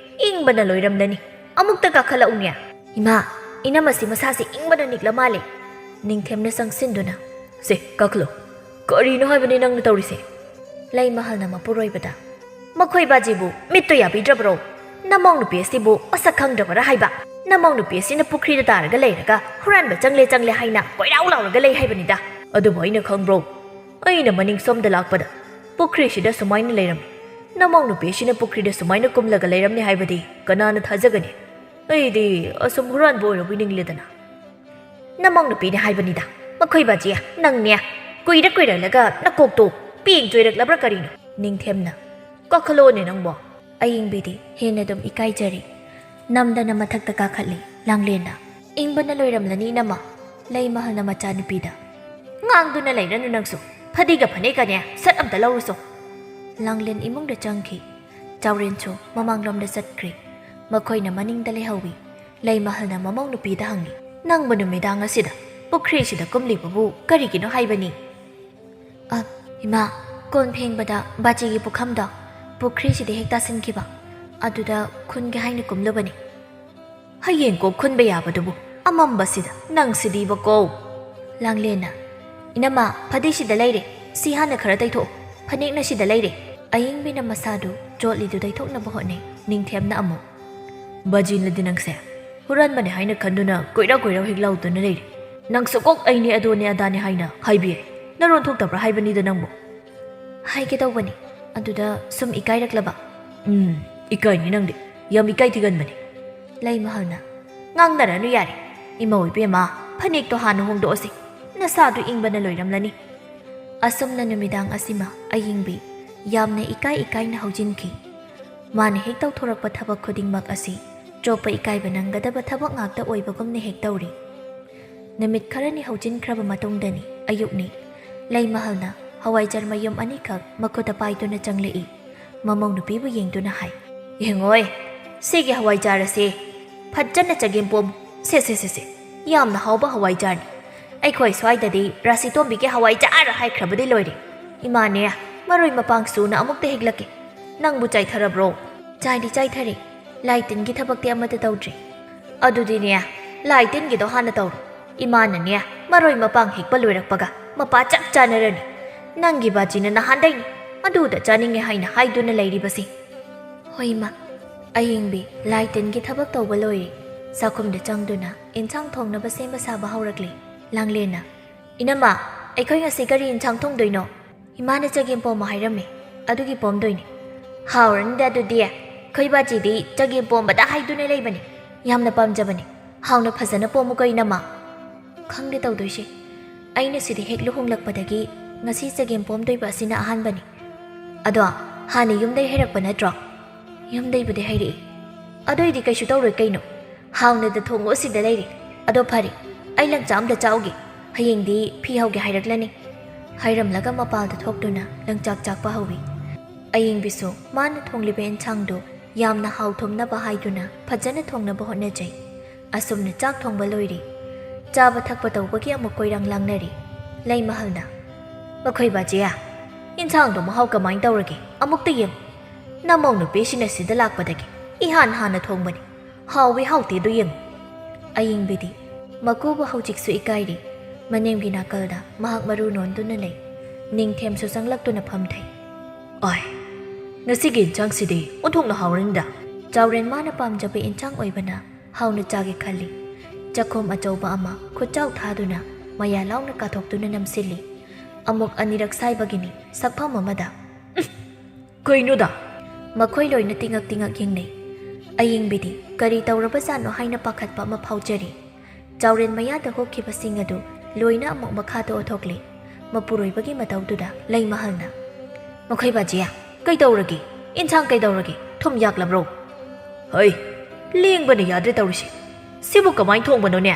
ꯏꯪꯕꯅ ꯂꯣꯏꯔꯝꯂꯅꯤ꯫ ꯑꯃꯨꯛꯇ ꯀꯥꯈꯠꯂꯛꯎꯅꯦ꯫" "ꯏꯃꯥ, ꯏꯅꯝꯃꯁꯤ ꯃꯁꯥꯁꯤ ꯏꯪꯕꯅ ꯅꯤꯛꯂ ꯃꯥꯜꯂꯦ꯫" ꯅꯤꯡꯊꯦꯝꯅ ꯆꯪꯁꯤꯟꯗꯨꯅ, "ꯁꯦ, ꯀꯥꯈꯠꯂꯣ꯫ ꯀꯔꯤꯅꯣ ꯍꯥꯏꯕꯅꯤ ꯅꯪꯅ ꯇꯧꯔꯤꯁꯦ?" ꯂꯩꯃꯍꯜꯅ ꯃꯄꯨꯔꯣꯏꯕꯗ, "ꯃꯈꯣꯏ ꯕꯥꯖꯤꯕꯨ ꯃꯤꯠꯇꯣ ꯌꯥꯕꯤꯗ꯭ꯔꯕ꯭ꯔꯣ? ꯅꯃꯧ ꯅꯨꯄꯤ ꯑꯁꯤꯕꯨ ꯃꯁꯛ ꯈꯪꯗ꯭ꯔꯕꯔꯥ ꯍꯥꯏꯕ? ꯅꯃꯧ ꯅꯨꯄꯤ ꯑꯁꯤꯅ ꯄꯨꯈ꯭ꯔꯤꯗ ꯇꯥꯔꯒ ꯂꯩꯔꯒ ꯍꯨꯔꯥꯟꯕ ꯆꯪꯂꯦ ꯆꯪꯂꯦ ꯍꯥꯏꯅ ꯀꯣꯏꯔꯥꯎ ꯂꯥꯎꯔꯒ ꯂꯩ ꯍꯥꯏꯕꯅꯤꯗ꯫" "ꯑꯗꯨꯕꯨ ꯑꯩꯅ ꯈꯪꯕ꯭ꯔꯣ? ꯑꯩꯅ ꯃꯅꯤꯡ ꯁꯣꯝꯗ ꯂꯥꯛꯄꯗ ꯄꯨꯈ꯭ꯔꯤꯁꯤꯗ ꯁꯨꯃꯥꯏꯅ ꯂꯩꯔꯝꯃꯤ꯫ ꯅꯃꯧ ꯅꯨꯄꯤ ꯑꯁꯤꯅ ꯄꯨꯈ꯭ꯔꯤꯗ ꯁꯨꯃꯥꯏꯅ ꯀꯨꯝꯂꯒ ꯂꯩꯔꯝꯅꯤ ꯍꯥꯏꯕꯗꯤ ꯀꯅꯥꯅ ꯊꯥꯖꯒꯅꯤ? ꯑꯩꯗꯤ ꯑꯁꯨꯝ ꯍꯨꯔꯥꯟꯕ ꯑꯣꯏꯔꯕꯣꯏ ꯅꯤꯡꯂꯦꯗꯅ꯫" "ꯅꯃꯧ ꯅꯨꯄꯤꯅꯦ ꯍꯥꯏꯕꯅꯤꯗ꯫ ꯃꯈꯣꯏ ꯕꯥꯖꯤ, ꯅꯪꯅꯦ, ꯀꯨꯏꯔ ꯀꯨꯏꯔꯛꯂꯒ ꯅꯀꯣꯛꯇꯣ ꯄꯦꯡ ꯆꯣꯏꯔꯛꯂꯕ꯭ꯔꯥ ꯀꯔꯤꯅꯣ?" ꯅꯤꯡꯊꯦꯝꯅ, "ꯀꯥꯈꯠꯂꯛꯑꯣꯅꯦ ꯅꯪꯕꯣ꯫" ꯑꯌꯤꯡꯕꯤꯗꯤ ꯍꯦꯟꯅ ꯑꯗꯨꯝ ꯏꯀꯥꯏꯖꯔꯤ꯫ ꯅꯝꯗꯅ ꯃꯊꯛꯇ ꯀꯥꯈꯠꯂꯤ꯫ ꯂꯥꯡꯂꯦꯟꯅ, "ꯏꯪꯕꯅ ꯂꯣꯏꯔꯝꯂꯅꯤ ꯏꯅꯝꯃ꯫" ꯂꯩꯃꯍꯜꯅ ꯃꯆꯥꯅꯨꯄꯤꯗ, "ꯉꯥꯡꯗꯨꯅ ꯂꯩꯔꯅꯨ ꯅꯪꯁꯨ꯫ ꯐꯗꯤꯒ ꯐꯅꯦꯛꯀꯅꯦ, ꯁꯠ ꯑꯝꯇ ꯂꯧꯔꯨꯆꯣ꯫" ꯂꯥꯡꯂꯦꯟ ꯏꯃꯨꯡꯗ ꯆꯪꯈꯤ꯫ ꯆꯥꯎꯔꯦꯟꯁꯨ ꯃꯃꯥꯡꯂꯣꯝꯗ ꯆꯠꯈ꯭ꯔꯦ꯫ ꯃꯈꯣꯏꯅ ꯃꯅꯤꯡꯗ ꯂꯩꯍꯧꯏ꯫ ꯂꯩꯃꯍꯜꯅ ꯃꯃꯧ ꯅꯨꯄꯤꯗ ꯍꯪꯉꯤ, "ꯅꯪꯕꯨ ꯅꯨꯃꯤꯗꯥꯡ ꯑꯁꯤꯗ ꯄꯨꯈ꯭ꯔꯤꯁꯤꯗ ꯀꯨꯝꯂꯤꯕꯕꯨ ꯀꯔꯤꯒꯤꯅꯣ ꯍꯥꯏꯕꯅꯤ?" "ꯑ, ꯏꯃꯥ, ꯀꯣꯟ ꯐꯦꯡꯕꯗ ꯕꯥꯆꯤꯒꯤ ꯄꯨꯈꯝꯗꯣ ꯄꯨꯈ꯭ꯔꯤꯁꯤꯗ ꯍꯦꯛ ꯇꯥꯁꯤꯟꯈꯤꯕ, ꯑꯗꯨꯗ ꯈꯨꯟꯒꯦ ꯍꯥꯏꯅ ꯀꯨꯝꯂꯨꯕꯅꯤ꯫" "ꯍꯌꯦꯡ ꯀꯣꯛ ꯈꯨꯟꯕ ꯌꯥꯕꯗꯨꯕꯨ, ꯑꯃꯝꯕꯁꯤꯗ ꯅꯪꯁꯤꯗꯤꯕꯀꯣ!" ꯂꯥꯡꯂꯦꯟꯅ, "ꯏꯅꯝꯃ, ꯐꯗꯤꯁꯤꯗ ꯂꯩꯔꯦ, ꯁꯤ ꯍꯥꯟꯅ ꯈꯔ ꯇꯩꯊꯣꯛꯑꯣ, ꯐꯅꯦꯛꯅ ꯁꯤꯗ ꯂꯩꯔꯦ꯫" ꯑꯌꯤꯡꯕꯤꯅ ꯃꯁꯥꯗꯨ ꯆꯣꯠꯂꯤꯗꯨ ꯇꯩꯊꯣꯛꯅꯕ ꯍꯣꯠꯅꯩ꯫ ꯅꯤꯡꯊꯦꯝꯅ ꯑꯃꯨꯛ, "ꯕꯥꯖꯤꯅꯗꯤ ꯅꯪꯁꯦ ꯍꯨꯔꯥꯟꯕꯅꯦ ꯍꯥꯏꯅ ꯈꯟꯗꯨꯅ ꯀꯣꯏꯔꯥꯎ ꯀꯣꯏꯔꯥꯎ ꯍꯦꯛ ꯂꯥꯎꯗꯨꯅ ꯂꯩꯔꯦ꯫ ꯅꯪꯁꯨ ꯀꯣꯛ ꯑꯩꯅꯦ ꯑꯗꯨꯅꯦ ꯑꯗꯥꯅꯦ ꯍꯥꯏꯅ ꯍꯥꯏꯕ ꯌꯥꯏ꯫ ꯅꯔꯣꯟ ꯊꯣꯛꯇꯕ꯭ꯔꯥ ꯍꯥꯏꯕꯅꯤꯗ ꯅꯪꯕꯨ꯫" "ꯍꯥꯏꯒꯦ ꯇꯧꯕꯅꯤ, ꯑꯗꯨꯗ ꯁꯨꯝ ꯏꯀꯥꯏꯔꯛꯂꯕ꯫" "ꯎꯝ, ꯏꯀꯥꯏꯅꯤ ꯅꯪꯗꯤ꯫ ꯌꯥꯝ ꯏꯀꯥꯏ ꯊꯤꯒꯟꯕꯅꯤ꯫" ꯂꯩꯃꯍꯜꯅ, "ꯉꯥꯡꯅꯔꯅꯨ ꯌꯥꯔꯦ꯫ ꯏꯃꯧ ꯏꯕꯦꯝꯃ, ꯐꯅꯦꯛꯇꯣ ꯍꯥꯟꯅ ꯍꯣꯡꯗꯣꯛꯑꯁꯤ꯫ ꯅꯁꯥꯗꯨ ꯏꯪꯕꯅ ꯂꯣꯏꯔꯝꯂꯅꯤ꯫" ꯑꯁꯨꯝꯅ ꯅꯨꯃꯤꯗꯥꯡ ꯑꯁꯤꯃ ꯑꯌꯤꯡꯕꯤ ꯌꯥꯝꯅ ꯏꯀꯥꯏ ꯏꯀꯥꯏꯅ ꯍꯧꯖꯤꯟꯈꯤ꯫ ꯃꯥꯅ ꯍꯦꯛ ꯇꯧꯊꯣꯔꯛꯄ ꯊꯕꯛ ꯈꯨꯗꯤꯡꯃꯛ ꯑꯁꯤ ꯆꯣꯞꯄ ꯏꯀꯥꯏꯕ ꯅꯪꯒꯗꯕ ꯊꯕꯛ ꯉꯥꯛꯇ ꯑꯣꯏꯕꯒꯨꯝꯅ ꯍꯦꯛ ꯇꯧꯔꯤ꯫ ꯅꯨꯃꯤꯠ ꯈꯔꯅꯤ ꯍꯧꯖꯤꯟꯈ꯭ꯔꯕ ꯃꯇꯨꯡꯗꯅꯤ ꯑꯌꯨꯛꯅꯤ꯫ ꯂꯩꯃꯍꯜꯅ ꯍꯋꯥꯏꯖꯥꯔ ꯃꯌꯨꯝ ꯑꯅꯤꯈꯛ ꯃꯈꯨꯠꯇ ꯄꯥꯏꯗꯨꯅ ꯆꯪꯂꯛꯏ꯫ ꯃꯃꯧ ꯅꯨꯄꯤꯕꯨ ꯌꯦꯡꯗꯨꯅ ꯍꯥꯏ, "ꯌꯦꯡꯉꯣꯏ, ꯁꯤꯒꯤ ꯍꯋꯥꯏꯖꯥꯔ ꯑꯁꯦ ꯐꯖꯅ ꯆꯒꯦꯝ ꯄꯣꯝ꯫ ꯁꯦ, ꯁꯦ, ꯁꯦ, ꯁꯦ, ꯌꯥꯝꯅ ꯍꯥꯎꯕ ꯍꯋꯥꯏꯖꯥꯔꯅꯤ꯫ ꯑꯩꯈꯣꯏ ꯁ꯭ꯋꯥꯏꯗꯗꯤ ꯔꯥꯁꯤꯇꯣꯝꯕꯤꯒꯤ ꯍꯋꯥꯏꯖꯥꯔ ꯍꯥꯏꯈ꯭ꯔꯕꯗꯤ ꯂꯣꯏꯔꯦ꯫ ꯏꯃꯥꯅꯦ, ꯃꯔꯣꯏ ꯃꯄꯥꯡ ꯁꯨꯅ ꯑꯃꯨꯛꯇ ꯍꯦꯛꯂꯛꯀꯦ꯫ ꯅꯪꯕꯨ ꯆꯥꯏꯊꯔꯕ꯭ꯔꯣ?" "ꯆꯥꯏꯗꯤ ꯆꯥꯏꯊꯔꯦ꯫ ꯂꯥꯏ ꯇꯤꯟꯒꯤ ꯊꯕꯛꯇꯤ ꯑꯃꯠꯇ ꯇꯧꯗ꯭ꯔꯤ꯫" "ꯑꯗꯨꯗꯤꯅꯦ, ꯂꯥꯏ ꯇꯤꯟꯒꯤꯗꯣ ꯍꯥꯟꯅ ꯇꯧꯔꯣ꯫ ꯏꯃꯥꯅꯅꯦ, ꯃꯔꯣꯏ ꯃꯄꯥꯡ ꯍꯦꯛꯄ ꯂꯣꯏꯔꯛꯄꯒ ꯃꯄꯥ ꯆꯞ ꯆꯥꯅꯔꯅꯤ꯫ ꯅꯪꯒꯤ ꯕꯥꯖꯤꯅ ꯅꯍꯥꯟꯗꯩꯅꯤ ꯑꯗꯨꯗ ꯆꯥꯅꯤꯡꯉꯦ ꯍꯥꯏꯅ ꯍꯥꯏꯗꯨꯅ ꯂꯩꯔꯤꯕꯁꯦ꯫" "ꯍꯣꯏ, ꯏꯃꯥ꯫" ꯑꯌꯤꯡꯕꯤ ꯂꯥꯏ ꯇꯤꯟꯒꯤ ꯊꯕꯛ ꯇꯧꯕ ꯂꯣꯏꯔꯦ꯫ ꯆꯥꯛꯈꯨꯝꯗ ꯆꯪꯗꯨꯅ ꯏꯟꯁꯥꯡ ꯊꯣꯡꯅꯕ ꯁꯦꯝꯕ ꯁꯥꯕ ꯍꯧꯔꯛꯂꯦ꯫ ꯂꯥꯡꯂꯦꯟꯅ, "ꯏꯅꯝꯃ, ꯑꯩꯈꯣꯏ ꯉꯁꯤ ꯀꯔꯤ ꯏꯟꯁꯥꯡ ꯊꯣꯡꯗꯣꯏꯅꯣ?" "ꯏꯃꯥꯅ ꯆꯒꯦꯝ ꯄꯣꯝꯃꯣ ꯍꯥꯏꯔꯝꯃꯦ, ꯑꯗꯨꯒꯤ ꯄꯣꯝꯗꯣꯏꯅꯤ꯫" "ꯍꯥꯎꯔꯅꯤꯗ ꯑꯗꯨꯗꯤ꯫ ꯑꯩꯈꯣꯏ ꯕꯥꯖꯤꯗꯤ ꯆꯒꯦꯝ ꯄꯣꯝꯕꯗ ꯍꯥꯏꯗꯨꯅ ꯂꯩꯕꯅꯤ꯫ ꯌꯥꯝꯅ ꯄꯥꯝꯖꯕꯅꯤ꯫ ꯍꯥꯎꯅ ꯐꯖꯅ ꯄꯣꯝꯃꯨꯀꯣ, ꯏꯅꯝꯃ꯫" "ꯈꯪꯗꯦ ꯇꯧꯗꯣꯏꯁꯦ꯫ ꯑꯩꯅ ꯁꯤꯗ ꯍꯦꯛ ꯂꯨꯍꯣꯡꯂꯛꯄꯗꯒꯤ ꯉꯁꯤ ꯆꯒꯦꯝ ꯄꯣꯝꯗꯣꯏꯕ ꯑꯁꯤꯅ ꯑꯍꯥꯟꯕꯅꯤ꯫ ꯑꯗꯣ, ꯍꯥꯟꯅ ꯌꯨꯝꯗꯩ ꯍꯩꯔꯛꯄ ꯅꯠꯇ꯭ꯔꯣ?" "ꯌꯨꯝꯗꯩꯕꯨꯗꯤ ꯍꯩꯔꯛꯏ꯫" "ꯑꯗꯨꯏꯗꯤ ꯀꯩꯁꯨ ꯇꯧꯔꯣꯏ ꯀꯩꯅꯣ꯫ ꯍꯥꯎꯅꯗ ꯊꯣꯡꯉꯣ ꯁꯤꯗ ꯂꯩꯔꯦ꯫ ꯑꯗꯣ ꯐꯔꯦ, ꯑꯩ ꯂꯪꯆꯥꯛ ꯑꯝꯇ ꯆꯥꯎꯒꯦ꯫ ꯍꯌꯦꯡꯗꯤ ꯐꯤ ꯍꯧꯒꯦ ꯍꯥꯏꯔꯛꯂꯅꯤ꯫" ꯍꯥꯏꯔꯝꯂꯒ ꯃꯄꯥꯜꯗ ꯊꯣꯛꯇꯨꯅ ꯂꯪꯆꯥꯛ ꯆꯥꯛꯄ ꯍꯧꯏ꯫ ꯑꯌꯤꯡꯕꯤꯁꯨ ꯃꯥꯅ ꯊꯣꯡꯂꯤꯕ ꯑꯦꯟꯁꯥꯡꯗꯨ ꯌꯥꯝꯅ ꯍꯥꯎꯊꯨꯝꯅꯕ ꯍꯥꯏꯗꯨꯅ ꯐꯖꯅ ꯊꯣꯡꯅꯕ ꯍꯣꯠꯅꯖꯩ꯫ ꯑꯁꯨꯝꯅ ꯆꯥꯛ ꯊꯣꯡꯕ ꯂꯣꯏꯔꯦ꯫ ꯆꯥꯕ ꯊꯛꯄ ꯇꯧꯕꯒꯤ ꯑꯃꯨꯛ ꯀꯣꯏꯔꯥꯡ ꯂꯥꯡꯅꯔꯦ꯫ ꯂꯩꯃꯍꯜꯅ, "ꯃꯈꯣꯏ ꯕꯥꯖꯤꯌꯥ, ꯏꯟꯁꯥꯡꯗꯣ ꯃꯍꯥꯎ ꯀꯃꯥꯏꯅ ꯇꯧꯔꯒꯦ? ꯑꯃꯨꯛꯇ ꯌꯦꯡꯉꯨ꯫ ꯅꯃꯧ ꯅꯨꯄꯤꯁꯤꯅ ꯁꯤꯗ ꯂꯥꯛꯄꯗꯒꯤ ꯏꯍꯥꯟ ꯍꯥꯟꯅ ꯊꯣꯡꯕꯅꯤ꯫ ꯍꯥꯎꯋꯤ ꯍꯥꯎꯇꯦꯗꯨ ꯌꯦꯡꯉꯨ꯫" ꯑꯌꯤꯡꯕꯤꯗꯤ ꯃꯀꯨꯕꯨ ꯍꯧꯖꯤꯛꯁꯨ ꯏꯀꯥꯏꯔꯤ꯫ ꯃꯅꯤꯡꯒꯤ ꯅꯥꯀꯜꯗ ꯃꯍꯥꯛ ꯃꯔꯨ ꯅꯣꯟꯗꯨꯅ ꯂꯩ꯫ ꯅꯤꯡꯊꯦꯝꯁꯨ ꯆꯪꯂꯛꯇꯨꯅ ꯐꯝꯊꯩ꯫ "ꯑꯣꯏ, ꯉꯁꯤꯒꯤ ꯏꯟꯁꯥꯡꯁꯤꯗꯤ ꯑꯣꯟꯊꯣꯛꯅ ꯍꯥꯎꯔꯅꯤꯗ꯫" ꯆꯥꯎꯔꯦꯟ ꯃꯥꯅ ꯄꯥꯝꯖꯕ ꯏꯟꯁꯥꯡ ꯑꯣꯏꯕꯅ ꯍꯥꯎꯅ ꯆꯥꯒꯦ ꯈꯜꯂꯤ꯫ ꯆꯥꯛꯈꯨꯝ ꯑꯆꯧꯕ ꯑꯃ ꯈꯨꯠꯆꯥꯎ ꯊꯥꯗꯨꯅ ꯃꯌꯥ ꯂꯥꯎꯅ ꯀꯥꯊꯣꯛꯇꯨꯅ ꯅꯝꯁꯤꯜꯂꯤ꯫ ꯑꯃꯨꯛ ꯑꯅꯤꯔꯛ ꯁꯥꯏꯕꯒꯤꯅꯤ ꯁꯛꯐꯝ ꯑꯃꯗ꯫ "ꯀꯩꯅꯣꯗ?" ꯃꯈꯣꯏ ꯂꯣꯏꯅ ꯇꯤꯉꯛ ꯇꯤꯉꯛ ꯌꯦꯡꯅꯩ꯫ ꯑꯌꯤꯡꯕꯤꯗꯤ ꯀꯔꯤ ꯇꯧꯔꯕꯖꯥꯠꯅꯣ ꯍꯥꯏꯅ ꯄꯥꯈꯠꯄ ꯑꯃ ꯐꯥꯎꯖꯔꯤ꯫ ꯆꯥꯎꯔꯦꯟ ꯃꯌꯥꯗ ꯍꯣꯛꯈꯤꯕꯁꯤꯡ ꯑꯗꯨ ꯂꯣꯏꯅ ꯑꯃꯨꯛ ꯃꯈꯥꯗ ꯑꯣꯟꯊꯣꯛꯂꯦ꯫ ꯃꯄꯨꯔꯣꯏꯕꯒꯤ ꯃꯇꯧꯗꯨꯗ ꯂꯩꯃꯍꯜꯅ, "ꯃꯈꯣꯏ ꯕꯥꯖꯤꯌꯥ, ꯀꯩꯗꯧꯔꯒꯦ? ꯏꯟꯁꯥꯡ ꯀꯩꯗꯧꯔꯒꯦ? ꯊꯨꯝ ꯌꯥꯛꯂꯕ꯭ꯔꯣ?" "ꯍꯩ, ꯂꯦꯡꯕꯅ ꯌꯥꯗ꯭ꯔꯦ ꯇꯧꯔꯤꯁꯦ꯫ ꯁꯤꯕꯨ ꯀꯃꯥꯏꯅ ꯊꯣꯡꯕꯅꯣꯅꯦ?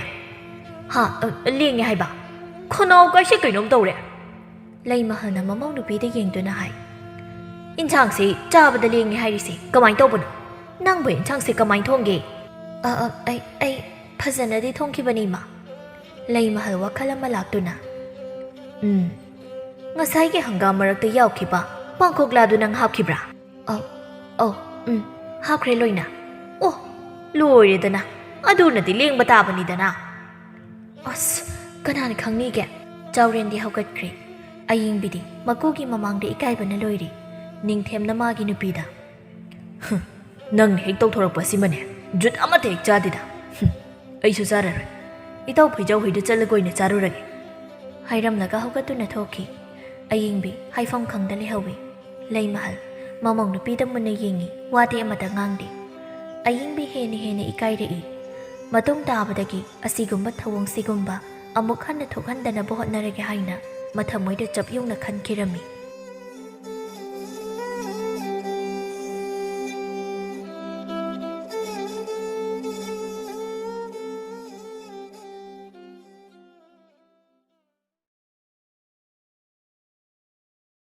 ꯍꯥ, ꯑ, ꯂꯦꯡꯉꯦ ꯍꯥꯏꯕ? ꯈꯅꯥꯎ ꯀꯥꯏꯁꯦ ꯀꯩꯅꯣꯝ ꯇꯧꯔꯦ꯫ ꯂꯩꯃꯍꯜꯅ ꯃꯃꯧ ꯅꯨꯄꯤꯗ ꯌꯦꯡꯗꯨꯅ ꯍꯥꯏ, "ꯏꯟꯁꯥꯡꯁꯦ ꯆꯥꯕꯗ ꯂꯦꯡꯉꯦ ꯍꯥꯏꯔꯤꯁꯦ ꯀꯃꯥꯏꯅ ꯇꯧꯕꯅꯣ? ꯅꯪꯕꯨ ꯏꯟꯁꯥꯡꯁꯦ ꯀꯃꯥꯏꯅ ꯊꯣꯡꯒꯦ?" "ꯑ, ꯑ, ꯑꯩ, ꯑꯩ ꯐꯖꯅꯗꯤ ꯊꯣꯡꯈꯤꯕꯅꯤ, ꯏꯃꯥ꯫" ꯂꯩꯃꯍꯜ ꯋꯥꯈꯜ ꯑꯃ ꯂꯥꯛꯇꯨꯅ, "ꯎꯝ, ꯉꯁꯥꯏꯒꯤ ꯍꯪꯒꯥꯝ ꯃꯔꯛꯇ ꯌꯥꯎꯈꯤꯕ ꯄꯥꯡꯈꯣꯛꯂꯥꯗꯨ ꯅꯪ ꯍꯥꯞꯈꯤꯕ꯭ꯔꯥ?" "ꯑꯧ, ꯑꯧ, ꯎꯝ, ꯍꯥꯞꯈ꯭ꯔꯦ ꯂꯣꯏꯅ꯫" "ꯑꯣ, ꯂꯣꯏꯔꯦꯗꯅ, ꯑꯗꯨꯅꯗꯤ ꯂꯦꯡꯕ ꯇꯥꯕꯅꯤꯗꯅ꯫" ꯑꯁ, ꯀꯅꯥꯅ ꯈꯪꯅꯤꯒꯦ? ꯆꯥꯎꯔꯦꯟꯗꯤ ꯍꯧꯒꯠꯈ꯭ꯔꯦ꯫ ꯑꯌꯤꯡꯕꯤꯗꯤ ꯃꯀꯨꯒꯤ ꯃꯃꯥꯡꯗ ꯏꯀꯥꯏꯕꯅ ꯂꯣꯏꯔꯦ꯫ ꯅꯤꯡꯊꯦꯝꯅ ꯃꯥꯒꯤ ꯅꯨꯄꯤꯗ, "ꯍꯨꯝ, ꯅꯪꯅ ꯍꯦꯛ ꯇꯧꯊꯣꯔꯛꯄ ꯑꯁꯤꯃꯅꯦ, ꯖꯨꯠ ꯑꯃꯠꯇ ꯍꯦꯛ ꯆꯥꯗꯦꯗ꯫ ꯍꯨꯝ, ꯑꯩꯁꯨ ꯆꯥꯔꯔꯣꯏ꯫ ꯏꯇꯥꯎ ꯐꯩꯖꯧ ꯍꯣꯏꯗ ꯆꯠꯂꯒ ꯑꯣꯏꯅ ꯆꯥꯔꯨꯔꯒꯦ," ꯍꯥꯏꯔꯝꯂꯒ ꯍꯧꯒꯠꯇꯨꯅ ꯊꯣꯛꯈꯤ꯫ ꯑꯌꯤꯡꯕꯤ ꯍꯥꯏꯐꯝ ꯈꯪꯗ ꯂꯩꯍꯧꯋꯤ꯫ ꯂꯩꯃꯍꯜ ꯃꯃꯧ ꯅꯨꯄꯤꯗ ꯃꯨꯟꯅ ꯌꯦꯡꯉꯤ, ꯋꯥꯗꯤ ꯑꯃꯠꯇ ꯉꯥꯡꯗꯦ꯫ ꯑꯌꯤꯡꯕꯤ ꯍꯦꯟꯅ ꯍꯦꯟꯅ ꯏꯀꯥꯏꯔꯛꯏ꯫ ꯃꯇꯨꯡ ꯇꯥꯕꯗꯒꯤ ꯑꯁꯤꯒꯨꯝꯕ ꯊꯧꯑꯣꯡ ꯁꯤꯒꯨꯝꯕ ꯑꯃꯨꯛ ꯍꯟꯅ ꯊꯣꯛꯍꯟꯗꯅꯕ ꯍꯣꯠꯅꯔꯒꯦ ꯍꯥꯏꯅ ꯃꯊꯃꯣꯏꯗ ꯆꯞ ꯌꯨꯡꯅ ꯈꯟꯈꯤꯔꯝꯃꯤ꯫